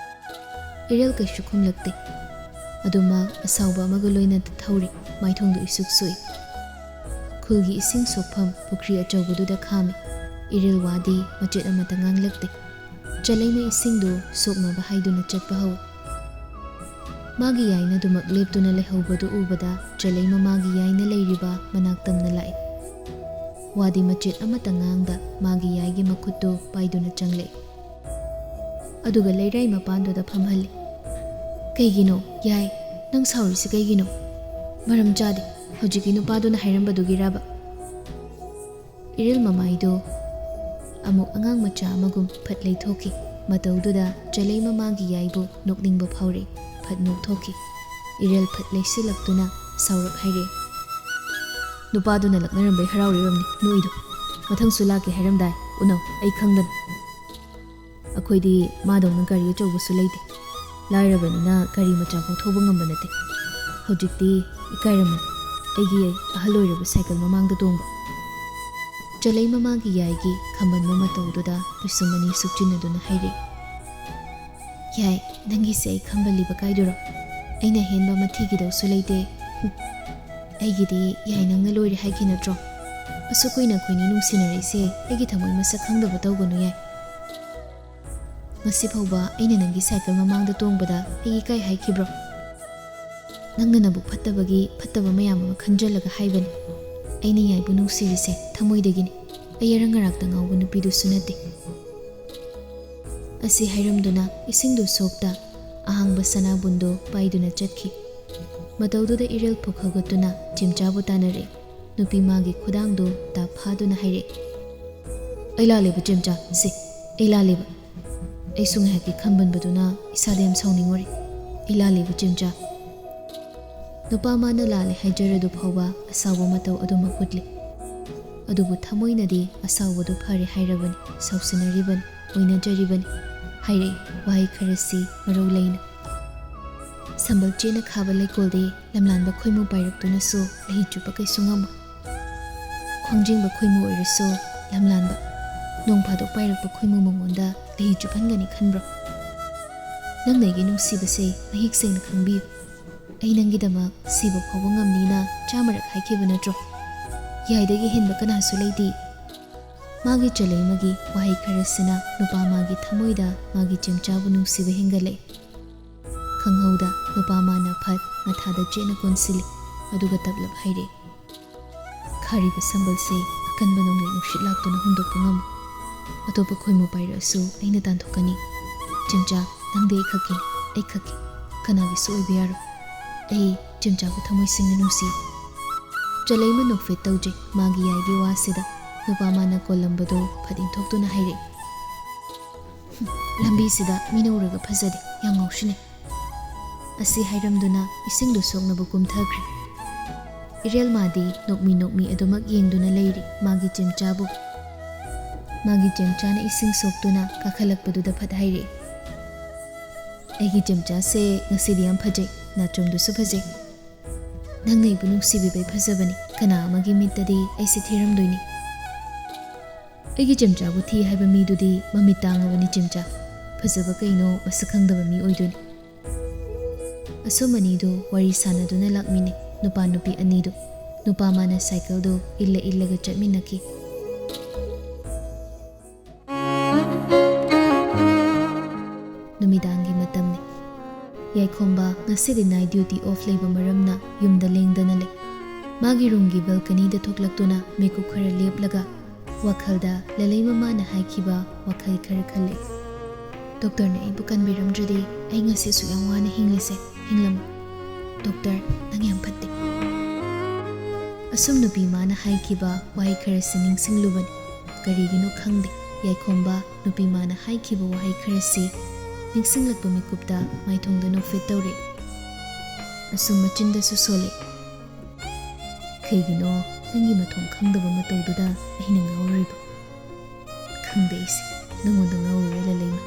ꯏꯔꯦꯜ ꯀꯩꯁꯨ ꯈꯨꯝꯂꯛꯇꯦ꯫ ꯑꯗꯨꯃꯛ ꯑꯁꯥꯎꯕ ꯑꯃꯒ ꯂꯣꯏꯅꯅ ꯊꯧꯔꯤ, ꯃꯥꯏꯊꯣꯡꯗꯨ ꯏꯁꯨꯛ ꯁꯨꯛꯏ꯫ ꯈꯨꯜꯒꯤ ꯏꯁꯤꯡ ꯁꯣꯛꯐꯝ ꯄꯨꯈ꯭ꯔꯤ ꯑꯆꯧꯕꯗꯨꯗ ꯈꯥꯝꯃꯤ꯫ ꯏꯔꯦꯜ ꯋꯥꯗꯤ ꯃꯆꯦꯠ ꯑꯃꯠꯇ ꯉꯥꯡꯂꯛꯇꯦ꯫ ꯆꯂꯩꯃ ꯏꯁꯤꯡꯗꯨ ꯁꯣꯛꯅꯕ ꯍꯥꯏꯗꯨꯅ ꯆꯠꯄ ꯍꯧꯏ꯫ ꯃꯥꯒꯤ ꯌꯥꯏꯅꯗꯨꯃꯛ ꯂꯦꯞꯇꯨꯅ ꯂꯩꯍꯧꯕꯗꯨ ꯎꯕꯗ ꯆꯂꯩꯃ ꯃꯥꯒꯤ ꯌꯥꯏꯅ ꯂꯩꯔꯤꯕ ꯃꯅꯥꯛ ꯇꯝꯅ ꯂꯥꯛꯏ꯫ ꯋꯥꯗꯤ ꯃꯆꯦꯠ ꯑꯃꯠꯇ ꯉꯥꯡꯗ ꯃꯥꯒꯤ ꯌꯥꯏꯒꯤ ꯃꯈꯨꯠꯇꯨ ꯄꯥꯏꯗꯨꯅ ꯆꯪꯂꯛꯏ꯫ ꯑꯗꯨꯒ ꯂꯩꯔꯥꯏ ꯃꯄꯥꯟꯗꯨꯗ ꯐꯝꯍꯜꯂꯤ꯫ "ꯀꯩꯒꯤꯅꯣ, ꯌꯥꯏ? ꯅꯪ ꯁꯥꯎꯔꯤꯁꯤ ꯀꯩꯒꯤꯅꯣ? ꯃꯔꯝ ꯆꯥꯗꯦ꯫ ꯍꯧꯖꯤꯛꯀꯤ ꯅꯨꯄꯥꯗꯨꯅ ꯍꯥꯏꯔꯝꯕꯗꯨꯒꯤꯔꯕ?" ꯏꯔꯦꯜ ꯃꯃꯥꯏꯗꯨ ꯑꯃꯨꯛ ꯑꯉꯥꯡ ꯃꯆꯥ ꯑꯃꯒꯨꯝ ꯐꯠ ꯂꯩꯊꯣꯛꯈꯤ꯫ ꯃꯇꯧꯗꯨꯗ ꯆꯂꯩꯃ ꯃꯥꯒꯤ ꯌꯥꯏꯕꯨ ꯅꯣꯛꯅꯤꯡꯕ ꯐꯥꯎꯔꯦ꯫ ꯐꯠ ꯅꯣꯛꯊꯣꯛꯈꯤ꯫ ꯏꯔꯦꯜ ꯐꯠ ꯂꯩꯁꯤꯜꯂꯛꯇꯨꯅ ꯁꯥꯎꯔꯞ ꯍꯥꯏꯔꯦ, "ꯅꯨꯄꯥꯗꯨꯅ ꯂꯛꯅꯔꯝꯕꯩ ꯍꯔꯥꯎꯔꯤꯔꯝꯅꯤ ꯅꯣꯛꯏꯗꯣ꯫ ꯃꯊꯪꯁꯨ ꯂꯥꯛꯀꯦ ꯍꯥꯏꯔꯝꯗꯥꯏ꯫ ꯎꯅꯧ, ꯑꯩ ꯈꯪꯗꯅ꯫ ꯑꯩꯈꯣꯏꯗꯤ ꯃꯥꯗꯧꯅ ꯒꯥꯔꯤ ꯑꯆꯧꯕꯁꯨ ꯂꯩꯇꯦ꯫ ꯂꯥꯏꯔꯕꯅꯤꯅ ꯒꯥꯔꯤ ꯃꯆꯥ ꯐꯥꯎ ꯊꯧꯕ ꯉꯝꯕ ꯅꯠꯇꯦ꯫ ꯍꯧꯖꯤꯛꯇꯤ ꯏꯀꯥꯏꯔꯝꯃꯅꯤ ꯑꯩꯒꯤ ꯑꯍꯜ ꯑꯣꯏꯔꯕ ꯁꯥꯏꯀꯜ ꯃꯃꯥꯡꯗ ꯇꯣꯡꯕ"꯫ ꯆꯂꯩ ꯃꯃꯥꯒꯤ ꯌꯥꯏꯒꯤ ꯈꯝꯕꯟꯕ ꯃꯇꯧꯗꯨꯗ ꯄꯤꯁꯨꯝ ꯑꯅꯤ ꯁꯨꯛꯆꯤꯟꯅꯗꯨꯅ ꯍꯥꯏꯔꯛꯏ, "ꯌꯥꯏ, ꯅꯪꯒꯤꯁꯦ ꯑꯩ ꯈꯝꯕꯜꯂꯤꯕ ꯀꯥꯏꯗꯨꯔꯣ? ꯑꯩꯅ ꯍꯦꯟꯕ ꯑꯃ ꯊꯤꯒꯗꯧꯁꯨ ꯂꯩꯇꯦ꯫ ꯍꯨꯝ, ꯑꯩꯒꯤꯗꯤ ꯌꯥꯏ ꯅꯪꯅ ꯂꯣꯏꯔꯦ ꯍꯥꯏꯈꯤ ꯅꯠꯇ꯭ꯔꯣ? ꯑꯁꯨꯛ ꯀꯨꯏꯅ ꯑꯩꯈꯣꯏꯅꯤ ꯅꯨꯡꯁꯤꯅꯔꯛꯏꯁꯦ ꯑꯩꯒꯤ ꯊꯃꯣꯏ ꯃꯁꯛ ꯈꯪꯗꯕ ꯇꯧꯒꯅꯨ ꯌꯥꯏ꯫ ꯉꯁꯤ ꯐꯥꯎꯕ ꯑꯩꯅ ꯅꯪꯒꯤ ꯁꯥꯏꯀꯜ ꯃꯃꯥꯡꯗ ꯇꯣꯡꯕꯗ ꯑꯩ ꯏꯀꯥꯏ ꯍꯥꯏꯈꯤꯕ꯭ꯔꯣ? ꯅꯪꯅ ꯅꯕꯨꯛ ꯐꯠꯇꯕꯒꯤ ꯐꯠꯇꯕ ꯃꯌꯥꯝ ꯑꯃ ꯈꯟꯖꯜꯂꯒ ꯍꯥꯏꯕꯅꯤ꯫ ꯑꯩꯅ ꯌꯥꯏꯕꯨ ꯅꯨꯡꯁꯤꯔꯤꯁꯦ ꯊꯃꯣꯏꯗꯒꯤꯅꯤ꯫ ꯑꯩ ꯑꯔꯪ ꯑꯔꯥꯛꯇ ꯉꯥꯎꯕ ꯅꯨꯄꯤꯗꯨꯁꯨ ꯅꯠꯇꯦ꯫" ꯑꯁꯤ ꯍꯥꯏꯔꯝꯗꯨꯅ ꯏꯁꯤꯡꯗꯨ ꯁꯣꯛꯇ ꯑꯍꯥꯡꯕ ꯁꯅꯥꯕꯨꯟꯗꯨ ꯄꯥꯏꯗꯨꯅ ꯆꯠꯈꯤ꯫ ꯃꯇꯧꯗꯨꯗ ꯏꯔꯦꯜ ꯐꯨꯛ ꯍꯧꯒꯠꯇꯨꯅ ꯆꯦꯝꯆꯥꯕꯨ ꯇꯥꯟꯅꯔꯦ꯫ ꯅꯨꯄꯤ ꯃꯥꯒꯤ ꯈꯨꯗꯥꯡꯗꯨ ꯇꯥꯞ ꯐꯥꯗꯨꯅ ꯍꯥꯏꯔꯛꯑꯦ, "ꯑꯩ ꯂꯥꯜꯂꯦꯕ ꯆꯦꯝꯆꯥ, ꯁꯦ, ꯑꯩ ꯂꯥꯜꯂꯦꯕ꯫ ꯑꯩꯁꯨ ꯉꯥꯏꯍꯥꯛꯀꯤ ꯈꯝꯕꯟꯕꯗꯨꯅ ꯏꯁꯥꯗ ꯌꯥꯝ ꯁꯥꯎꯅꯤꯡꯉꯨꯔꯦ꯫ ꯑꯩ ꯂꯥꯜꯂꯦꯕ ꯆꯦꯝꯆꯥ꯫" ꯅꯨꯄꯥ ꯃꯥꯅ ꯂꯥꯜꯂꯦ ꯍꯥꯏꯖꯔꯗꯨ ꯐꯥꯎꯕ ꯑꯁꯥꯎꯕ ꯃꯇꯧ ꯑꯗꯨꯃꯛ ꯎꯠꯂꯤ꯫ ꯑꯗꯨꯕꯨ ꯊꯃꯣꯏꯅꯗꯤ ꯑꯁꯥꯎꯕꯗꯨ ꯐꯔꯦ ꯍꯥꯏꯔꯕꯅꯤ, ꯁꯥꯎꯁꯤꯟꯅꯔꯤꯕꯅꯤ, ꯑꯣꯏꯅꯖꯔꯤꯕꯅꯤ꯫ ꯍꯥꯏꯔꯛꯏ ꯋꯥꯍꯩ ꯈꯔꯁꯤ ꯃꯔꯧ ꯂꯩꯅ꯫ "ꯁꯝꯕꯜ ꯆꯦꯅ ꯈꯥꯕ ꯂꯩꯀꯣꯜꯗꯤ ꯂꯝꯂꯥꯟꯕ ꯈꯣꯏꯃꯨ ꯄꯥꯏꯔꯛꯇꯨꯅꯁꯨ ꯂꯩ ꯆꯨꯞꯄ ꯀꯩꯁꯨ ꯉꯝꯃꯣꯏ꯫ ꯈꯣꯡꯖꯤꯡꯕ ꯈꯣꯏꯃꯨ ꯑꯣꯏꯔꯁꯨ ꯂꯝꯂꯥꯟꯕ ꯅꯣꯡ ꯐꯥꯗꯣꯛ ꯄꯥꯏꯔꯛꯄ ꯈꯣꯏꯃꯨ ꯃꯉꯣꯟꯗ ꯂꯩ ꯆꯨꯞꯍꯟꯒꯅꯤ ꯈꯟꯕ꯭ꯔꯣ? ꯅꯪꯅ ꯑꯩꯒꯤ ꯅꯨꯡꯁꯤꯕꯁꯦ ꯃꯌꯦꯛ ꯁꯦꯡꯅ ꯈꯪꯕꯤꯌꯨ꯫ ꯑꯩ ꯅꯪꯒꯤꯗꯃꯛ ꯁꯤꯕ ꯐꯥꯎꯕ ꯉꯝꯅꯤꯅ ꯆꯥꯝꯃꯔꯛ ꯍꯥꯏꯈꯤꯕ ꯅꯠꯇ꯭ꯔꯣ? ꯌꯥꯏꯗꯒꯤ ꯍꯦꯟꯕ ꯀꯅꯥꯁꯨ ꯂꯩꯇꯦ꯫" ꯃꯥꯒꯤ ꯆꯂꯩꯃꯒꯤ ꯋꯥꯍꯩ ꯈꯔꯁꯤꯅ ꯅꯨꯄꯥ ꯃꯥꯒꯤ ꯊꯃꯣꯏꯗ ꯃꯥꯒꯤ ꯆꯦꯝꯆꯥꯕꯨ ꯅꯨꯡꯁꯤꯕ ꯍꯦꯟꯒꯠꯂꯛꯏ꯫ ꯈꯪꯍꯧꯗ ꯅꯨꯄꯥ ꯃꯥꯅ ꯐꯠ ꯃꯊꯥꯗ ꯆꯦꯠꯅ ꯀꯣꯟꯁꯤꯜꯂꯤ, ꯑꯗꯨꯒ ꯇꯞꯂꯞ ꯍꯥꯏꯔꯛꯏ, "ꯈꯥꯔꯤꯕ ꯁꯝꯕꯜꯁꯦ ꯑꯀꯟꯕ ꯅꯣꯡꯂꯩ ꯅꯨꯡꯁꯤꯠ ꯂꯥꯛꯇꯨꯅ ꯍꯨꯟꯗꯣꯛꯄ ꯉꯝꯃꯣꯏ꯫ ꯑꯇꯣꯞꯄ ꯈꯣꯏꯃꯨ ꯄꯥꯏꯔꯛꯑꯁꯨ ꯑꯩꯅ ꯇꯥꯟꯊꯣꯛꯀꯅꯤ꯫ ꯆꯦꯝꯆꯥ, ꯅꯪꯗꯤ ꯑꯩ ꯈꯛꯀꯤꯅꯤ, ꯑꯩ ꯈꯛꯀꯤ꯫ ꯀꯅꯥꯒꯤꯁꯨ ꯑꯣꯏꯕ ꯌꯥꯔꯣꯏ꯫ ꯑꯩ ꯆꯦꯝꯆꯥꯕꯨ ꯊꯃꯣꯏ ꯁꯦꯡꯅ ꯅꯨꯡꯁꯤ꯫" ꯆꯂꯩꯃ ꯅꯣꯛꯐꯦꯠ ꯇꯧꯖꯩ ꯃꯥꯒꯤ ꯌꯥꯏꯒꯤ ꯋꯥꯁꯤꯗ꯫ ꯅꯨꯄꯥ ꯃꯥꯅ ꯀꯣꯜꯂꯝꯕꯗꯨ ꯐꯠ ꯏꯟꯊꯣꯛꯇꯨꯅ ꯍꯥꯏꯔꯛꯏ, "ꯂꯝꯕꯤꯁꯤꯗ ꯃꯤꯅ ꯎꯔꯒ ꯐꯖꯗꯦ, ꯌꯥꯝ ꯉꯥꯎꯁꯤꯟꯅꯩ꯫" ꯑꯁꯤ ꯍꯥꯏꯔꯝꯗꯨꯅ ꯏꯁꯤꯡꯗꯨ ꯁꯣꯛꯅꯕ ꯀꯨꯝꯊꯈ꯭ꯔꯦ꯫ ꯏꯔꯦꯜ ꯃꯥꯗꯤ ꯅꯣꯛꯃꯤ ꯅꯣꯛꯃꯤ ꯑꯗꯨꯃꯛ ꯌꯦꯡꯗꯨꯅ ꯂꯩꯔꯤ ꯃꯥꯒꯤ ꯆꯦꯝꯆꯥꯕꯨ꯫ ꯃꯥꯒꯤ ꯆꯦꯝꯆꯥꯅ ꯏꯁꯤꯡ ꯁꯣꯛꯇꯨꯅ ꯀꯥꯈꯠꯂꯛꯄꯗꯨꯗ ꯐꯠ ꯍꯥꯏꯔꯛꯏ, "ꯑꯩꯒꯤ ꯆꯦꯝꯆꯥꯁꯦ ꯉꯁꯤꯗꯤ ꯌꯥꯝ ꯐꯖꯩ, ꯅꯥꯆꯣꯝꯗꯨꯁꯨ ꯐꯖꯩ꯫ ꯅꯪꯅ ꯑꯩꯕꯨ ꯅꯨꯡꯁꯤꯕꯤꯕꯩ ꯐꯖꯕꯅꯤ, ꯀꯅꯥ ꯑꯃꯒꯤ ꯃꯤꯠꯇꯗꯤ ꯑꯩꯁꯦ ꯊꯤꯔꯝꯗꯣꯏꯅꯤ꯫" ꯑꯩꯒꯤ ꯆꯦꯝꯆꯥꯕꯨ ꯊꯤ ꯍꯥꯏꯕ ꯃꯤꯗꯨꯗꯤ ꯃꯃꯤꯠ ꯇꯥꯡꯉꯕꯅꯤ ꯆꯦꯝꯆꯥ꯫ ꯐꯖꯕ ꯀꯩꯅꯣ ꯃꯁꯛ ꯈꯪꯗꯕ ꯃꯤ ꯑꯣꯏꯗꯣꯏꯅꯤ꯫ ꯑꯁꯨꯝ ꯑꯅꯤꯗꯨ ꯋꯥꯔꯤ ꯁꯥꯟꯅꯗꯨꯅ ꯂꯥꯛꯃꯤꯅꯩ꯫ ꯅꯨꯄꯥ ꯅꯨꯄꯤ ꯑꯅꯤꯗꯨ꯫ ꯅꯨꯄꯥ ꯃꯥꯅ ꯁꯥꯏꯀꯜꯗꯨ ꯏꯜꯂ ꯏꯜꯂꯒ ꯆꯠꯃꯤꯟꯅꯈꯤ꯫ ꯅꯨꯃꯤꯗꯥꯡꯒꯤ ꯃꯇꯝꯅꯤ꯫ ꯌꯥꯏꯈꯣꯝꯕ ꯉꯁꯤꯗꯤ night duty off ꯂꯩꯕ ꯃꯔꯝꯅ ꯌꯨꯝꯗ ꯂꯦꯡꯗꯅ ꯂꯩ꯫ ꯃꯥꯒꯤ ꯔꯨꯝꯒꯤ ꯕꯦꯜꯀꯅꯤꯗ ꯊꯣꯛꯂꯛꯇꯨꯅ ꯃꯤꯀꯨꯞ ꯈꯔ ꯂꯦꯞꯂꯒ ꯋꯥꯈꯜꯗ ꯂꯂꯩ ꯃꯃꯥꯅ ꯍꯥꯏꯈꯤꯕ ꯋꯥꯈꯜ ꯈꯔ ꯈꯜꯂꯤ꯫ "ꯗꯣꯛꯇꯔꯅ ꯑꯩꯕꯨ ꯀꯟꯕꯤꯔꯝꯗ꯭ꯔꯗꯤ ꯑꯩ ꯉꯁꯤ ꯑꯁꯨꯛ ꯌꯥꯝ ꯋꯥꯅ ꯍꯤꯡꯂꯤꯁꯦ ꯍꯤꯡꯂꯝꯃꯣꯏ꯫ ꯗꯣꯛꯇꯔ, ꯅꯪ ꯌꯥꯝ ꯐꯠꯇꯦ꯫" ꯑꯁꯨꯝ ꯅꯨꯄꯤ ꯃꯥꯅ ꯍꯥꯏꯈꯤꯕ ꯋꯥꯍꯩ ꯈꯔꯁꯤ ꯅꯤꯡꯁꯤꯡꯂꯨꯕꯅꯤ꯫ ꯀꯔꯤꯒꯤꯅꯣ ꯈꯪꯗꯦ, ꯌꯥꯏꯈꯣꯝꯕ ꯅꯨꯄꯤ ꯃꯥꯅ ꯍꯥꯏꯈꯤꯕ ꯋꯥꯍꯩ ꯈꯔꯁꯤ ꯅꯤꯡꯁꯤꯡꯂꯛꯄ ꯃꯤꯀꯨꯞꯇ ꯃꯥꯏꯊꯣꯡꯗ ꯅꯣꯛꯐꯦꯠ ꯇꯧꯔꯦ꯫ ꯑꯁꯨꯝ ꯃꯆꯤꯟꯗꯁꯨ ꯁꯣꯜꯂꯦ꯫ "ꯀꯩꯒꯤꯅꯣ ꯅꯪꯒꯤ ꯃꯊꯣꯡ ꯈꯪꯗꯕ ꯃꯇꯧꯗꯨꯗ ꯑꯩꯅ ꯉꯥꯎꯔꯤꯕ? ꯈꯪꯗꯦ ꯑꯩꯁꯦ, ꯅꯪꯉꯣꯟꯗ ꯉꯥꯎꯔꯤꯔ ꯂꯂꯩꯃ?"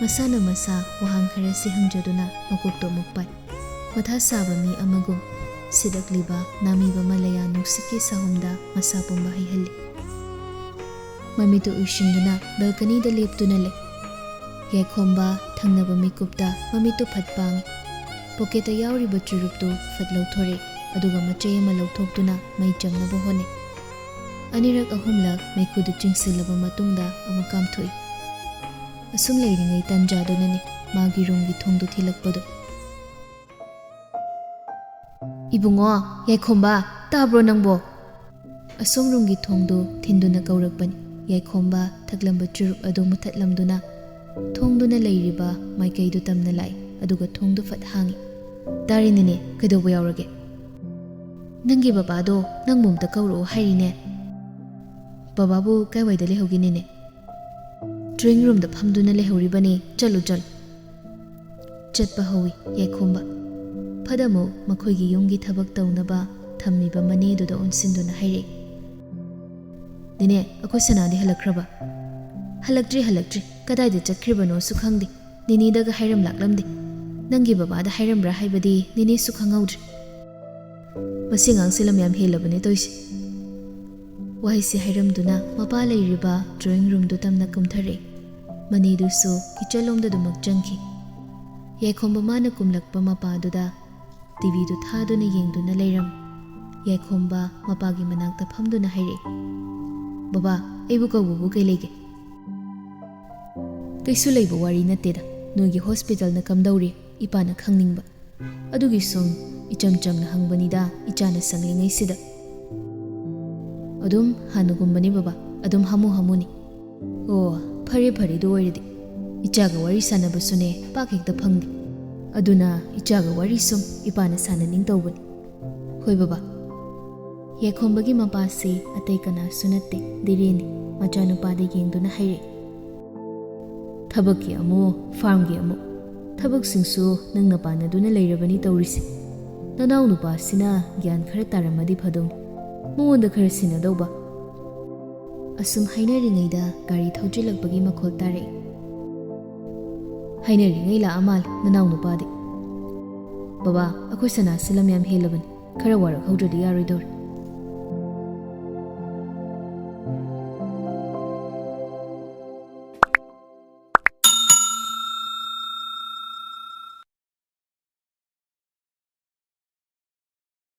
ꯃꯁꯥꯅ ꯃꯁꯥ ꯋꯥꯍꯪ ꯈꯔꯁꯤ ꯍꯪꯖꯗꯨꯅ ꯃꯀꯣꯛꯇꯣ ꯑꯃꯨꯛ ꯄꯥꯏ꯫ ꯃꯊꯥ ꯁꯥꯕ ꯃꯤ ꯑꯃꯒꯨꯝ ꯁꯤꯗꯛꯂꯤꯕ ꯅꯥꯃꯤꯕ ꯃꯂꯌꯥ ꯅꯨꯡꯁꯤꯠꯀꯤ ꯁꯥꯍꯨꯝꯗ ꯃꯁꯥ ꯄꯨꯝꯕ ꯍꯩꯍꯜꯂꯤ꯫ ꯃꯃꯤꯠꯇꯨ ꯎꯏꯁꯤꯟꯗꯨꯅ ꯕꯦꯜꯀꯅꯤꯗ ꯂꯦꯞꯇꯨꯅ ꯂꯩ꯫ ꯌꯥꯏꯈꯣꯝꯕ ꯊꯪꯅꯕ ꯃꯤꯀꯨꯞꯇ ꯃꯃꯤꯠꯇꯨ ꯐꯠ ꯄꯥꯡꯏ꯫ ꯄꯣꯀꯦꯠꯇ ꯌꯥꯎꯔꯤꯕ ꯆꯨꯔꯨꯞꯇꯨ ꯐꯠ ꯂꯧꯊꯣꯔꯛꯏ, ꯑꯗꯨꯒ ꯃꯆꯩ ꯑꯃ ꯂꯧꯊꯣꯛꯇꯨꯅ ꯃꯩ ꯆꯝꯅꯕ ꯍꯣꯠꯅꯩ꯫ ꯑꯅꯤꯔꯛ ꯑꯍꯨꯝꯂꯛ ꯃꯩꯈꯨꯗꯨ ꯆꯤꯡꯁꯤꯜꯂꯕ ꯃꯇꯨꯡꯗ ꯑꯃꯨꯛ ꯀꯥꯝꯊꯣꯛꯏ꯫ ꯑꯁꯨꯝ ꯂꯩꯔꯤꯉꯩ ꯇꯟꯖꯥꯗꯨꯅꯅꯤ ꯃꯥꯒꯤ ꯔꯨꯝꯒꯤ ꯊꯣꯡꯗꯨ ꯊꯤꯜꯂꯛꯄꯗꯨ꯫ "ꯏꯕꯨꯡꯉꯣ, ꯌꯥꯏꯈꯣꯝꯕ, ꯇꯥꯕ꯭ꯔꯣ ꯅꯪꯕꯣ?" ꯑꯁꯣꯝ ꯔꯨꯝꯒꯤ ꯊꯣꯡꯗꯨ ꯊꯤꯟꯗꯨꯅ ꯀꯧꯔꯛꯄꯅꯤ꯫ ꯌꯥꯏꯈꯣꯝꯕ ꯊꯛꯂꯝꯕ ꯆꯨꯔꯨꯞ ꯑꯗꯨ ꯃꯨꯊꯠꯂꯝꯗꯨꯅ ꯊꯣꯡꯗꯨꯅ ꯂꯩꯔꯤꯕ ꯃꯥꯏꯀꯩꯗꯨ ꯇꯝꯅ ꯂꯥꯛꯏ, ꯑꯗꯨꯒ ꯊꯣꯡꯗꯨ ꯐꯠ ꯍꯥꯡꯏ꯫ "ꯇꯥꯔꯤꯅꯤꯅꯦ, ꯀꯩꯗꯧꯕ ꯌꯥꯎꯔꯒꯦ?" "ꯅꯪꯒꯤ ꯕꯕꯥꯗꯣ ꯅꯪꯕꯨ ꯑꯝꯇ ꯀꯧꯔꯛꯑꯣ ꯍꯥꯏꯔꯤꯅꯦ꯫" "ꯕꯕꯥꯕꯨ ꯀꯥꯏꯋꯥꯏꯗ ꯂꯩꯍꯧꯒꯦꯅꯦꯅꯦ?" "ꯗ꯭ꯔꯣꯌꯤꯡ ꯔꯨꯝꯗ ꯐꯝꯗꯨꯅ ꯂꯩꯍꯧꯔꯤꯕꯅꯤ, ꯆꯠꯂꯨ, ꯆꯠꯂꯨ꯫" ꯆꯠꯄ ꯍꯧꯏ ꯌꯥꯏꯈꯣꯝꯕ꯫ ꯐꯠ ꯑꯃꯨꯛ ꯃꯈꯣꯏꯒꯤ ꯌꯨꯝꯒꯤ ꯊꯕꯛ ꯇꯧꯅꯕ ꯊꯝꯃꯤꯕ ꯃꯅꯦꯗꯨꯗ ꯑꯣꯟꯁꯤꯟꯗꯨꯅ ꯍꯥꯏꯔꯛꯏ, "ꯅꯦꯅꯦ, ꯑꯩꯈꯣꯏ ꯁꯅꯥꯗꯤ ꯍꯜꯂꯛꯈ꯭ꯔꯕ?" "ꯍꯜꯂꯛꯇ꯭ꯔꯤ, ꯍꯜꯂꯛꯇ꯭ꯔꯤ꯫ ꯀꯗꯥꯏꯗ ꯆꯠꯈ꯭ꯔꯤꯕꯅꯣꯁꯨ ꯈꯪꯗꯦ꯫ ꯅꯦꯅꯦꯗꯒ ꯍꯥꯏꯔꯝ ꯂꯥꯛꯂꯝꯗꯦ꯫ ꯅꯪꯒꯤ ꯕꯕꯥꯗ ꯍꯥꯏꯔꯝꯕ꯭ꯔꯥ ꯍꯥꯏꯕꯗꯤ ꯅꯦꯅꯦꯁꯨ ꯈꯪꯍꯧꯗ꯭ꯔꯦ꯫ ꯃꯁꯤ ꯑꯉꯥꯡꯁꯦ ꯂꯝ ꯌꯥꯝ ꯍꯦꯜꯂꯕꯅꯦ ꯇꯧꯏꯁꯦ꯫" ꯋꯥꯍꯩꯁꯤ ꯍꯥꯏꯔꯝꯗꯨꯅ ꯃꯄꯥ ꯂꯩꯔꯤꯕ drawing roomꯗꯨ ꯇꯝꯅ ꯀꯨꯝꯊꯔꯛꯏ꯫ ꯃꯅꯦꯗꯨꯁꯨ kitchenꯂꯣꯝꯗ ꯑꯗꯨꯃꯛ ꯆꯪꯈꯤ꯫ ꯌꯥꯏꯈꯣꯝꯕ ꯃꯥꯅ ꯀꯨꯝꯂꯛꯄ ꯃꯄꯥꯗꯨꯗ TVꯗꯨ ꯊꯥꯗꯨꯅ ꯌꯦꯡꯗꯨꯅ ꯂꯩꯔꯝꯃꯤ꯫ ꯌꯥꯏꯈꯣꯝꯕ ꯃꯄꯥꯒꯤ ꯃꯅꯥꯛꯇ ꯐꯝꯗꯨꯅ ꯍꯥꯏꯔꯛꯏ, "ꯕꯕꯥ, ꯑꯩꯕꯨ ꯀꯧꯕꯕꯨ ꯀꯩ ꯂꯩꯒꯦ?" "ꯀꯩꯁꯨ ꯂꯩꯕ ꯋꯥꯔꯤ ꯅꯠꯇꯦꯗ, ꯅꯣꯏꯒꯤ hospitalꯅ ꯀꯝꯗꯧꯔꯤ?" ꯏꯄꯥꯅ ꯈꯪꯅꯤꯡꯕ꯫ ꯑꯗꯨꯒꯤ ꯁꯨꯝ ꯏꯆꯝ ꯆꯝꯅ ꯍꯪꯕꯅꯤꯗ ꯏꯆꯥꯅ ꯁꯪꯂꯤꯉꯩꯁꯤꯗ꯫ "ꯑꯗꯨꯝ ꯍꯥꯟꯅꯒꯨꯝꯕꯅꯤ ꯕꯕꯥ, ꯑꯗꯨꯝ ꯍꯥꯃꯨ ꯍꯥꯃꯨꯅꯤ꯫" "ꯑꯣ, ꯐꯔꯦ ꯐꯔꯦ, ꯑꯗꯨ ꯑꯣꯏꯔꯗꯤ꯫ ꯏꯆꯥꯒ ꯋꯥꯔꯤ ꯁꯥꯟꯅꯕꯁꯨꯅꯦ ꯄꯥꯛ ꯍꯦꯛꯇ ꯐꯪꯗꯦ꯫ ꯑꯗꯨꯅ ꯏꯆꯥꯒ ꯋꯥꯔꯤ ꯁꯨꯝ ꯏꯄꯥꯅ ꯁꯥꯟꯅꯅꯤꯡ ꯇꯧꯕꯅꯤ꯫" "ꯍꯣꯏ ꯕꯕꯥ꯫" ꯌꯥꯏꯈꯣꯝꯕꯒꯤ ꯃꯄꯥꯁꯤ ꯑꯇꯩ ꯀꯅꯥꯁꯨ ꯅꯠꯇꯦ, ꯙꯤꯔꯦꯟꯅꯤ꯫ ꯃꯆꯥꯅꯨꯄꯥꯗ ꯌꯦꯡꯗꯨꯅ ꯍꯥꯏꯔꯛꯏ, "ꯊꯕꯛꯀꯤ ꯑꯃꯨꯛ, farmꯒꯤ ꯑꯃꯨꯛ, ꯊꯕꯛꯁꯤꯡꯁꯨ ꯅꯪꯅ ꯄꯥꯟꯅꯗꯨꯅ ꯂꯩꯔꯕꯅꯤ ꯇꯧꯔꯤꯁꯦ꯫ ꯅꯅꯥꯎ ꯅꯨꯄꯥꯁꯤꯅ ꯒ꯭ꯌꯥꯟ ꯈꯔ ꯇꯥꯔꯝꯃꯗꯤ ꯐꯗꯧꯅꯤ꯫ ꯃꯉꯣꯟꯗ ꯈꯔ ꯁꯤꯟꯅꯗꯧꯕ꯫" ꯑꯁꯨꯝ ꯍꯥꯏꯅꯔꯤꯉꯩꯗ ꯒꯥꯔꯤ ꯊꯧꯖꯤꯜꯂꯛꯄꯒꯤ ꯃꯈꯣꯜ ꯇꯥꯔꯛꯏ꯫ "ꯍꯥꯏꯅꯔꯤꯉꯩ ꯂꯥꯛꯑ ꯃꯥꯜꯂꯦ ꯅꯅꯥꯎ ꯅꯨꯄꯥꯗꯤ꯫" "ꯕꯕꯥ, ꯑꯩꯈꯣꯏ ꯁꯅꯥꯁꯤ ꯂꯝ ꯌꯥꯝ ꯍꯦꯜꯂꯕꯅꯤ, ꯈꯔ ꯋꯥꯔꯛꯍꯧꯗ꯭ꯔꯗꯤ ꯌꯥꯔꯣꯏꯗꯧꯔꯦ꯫"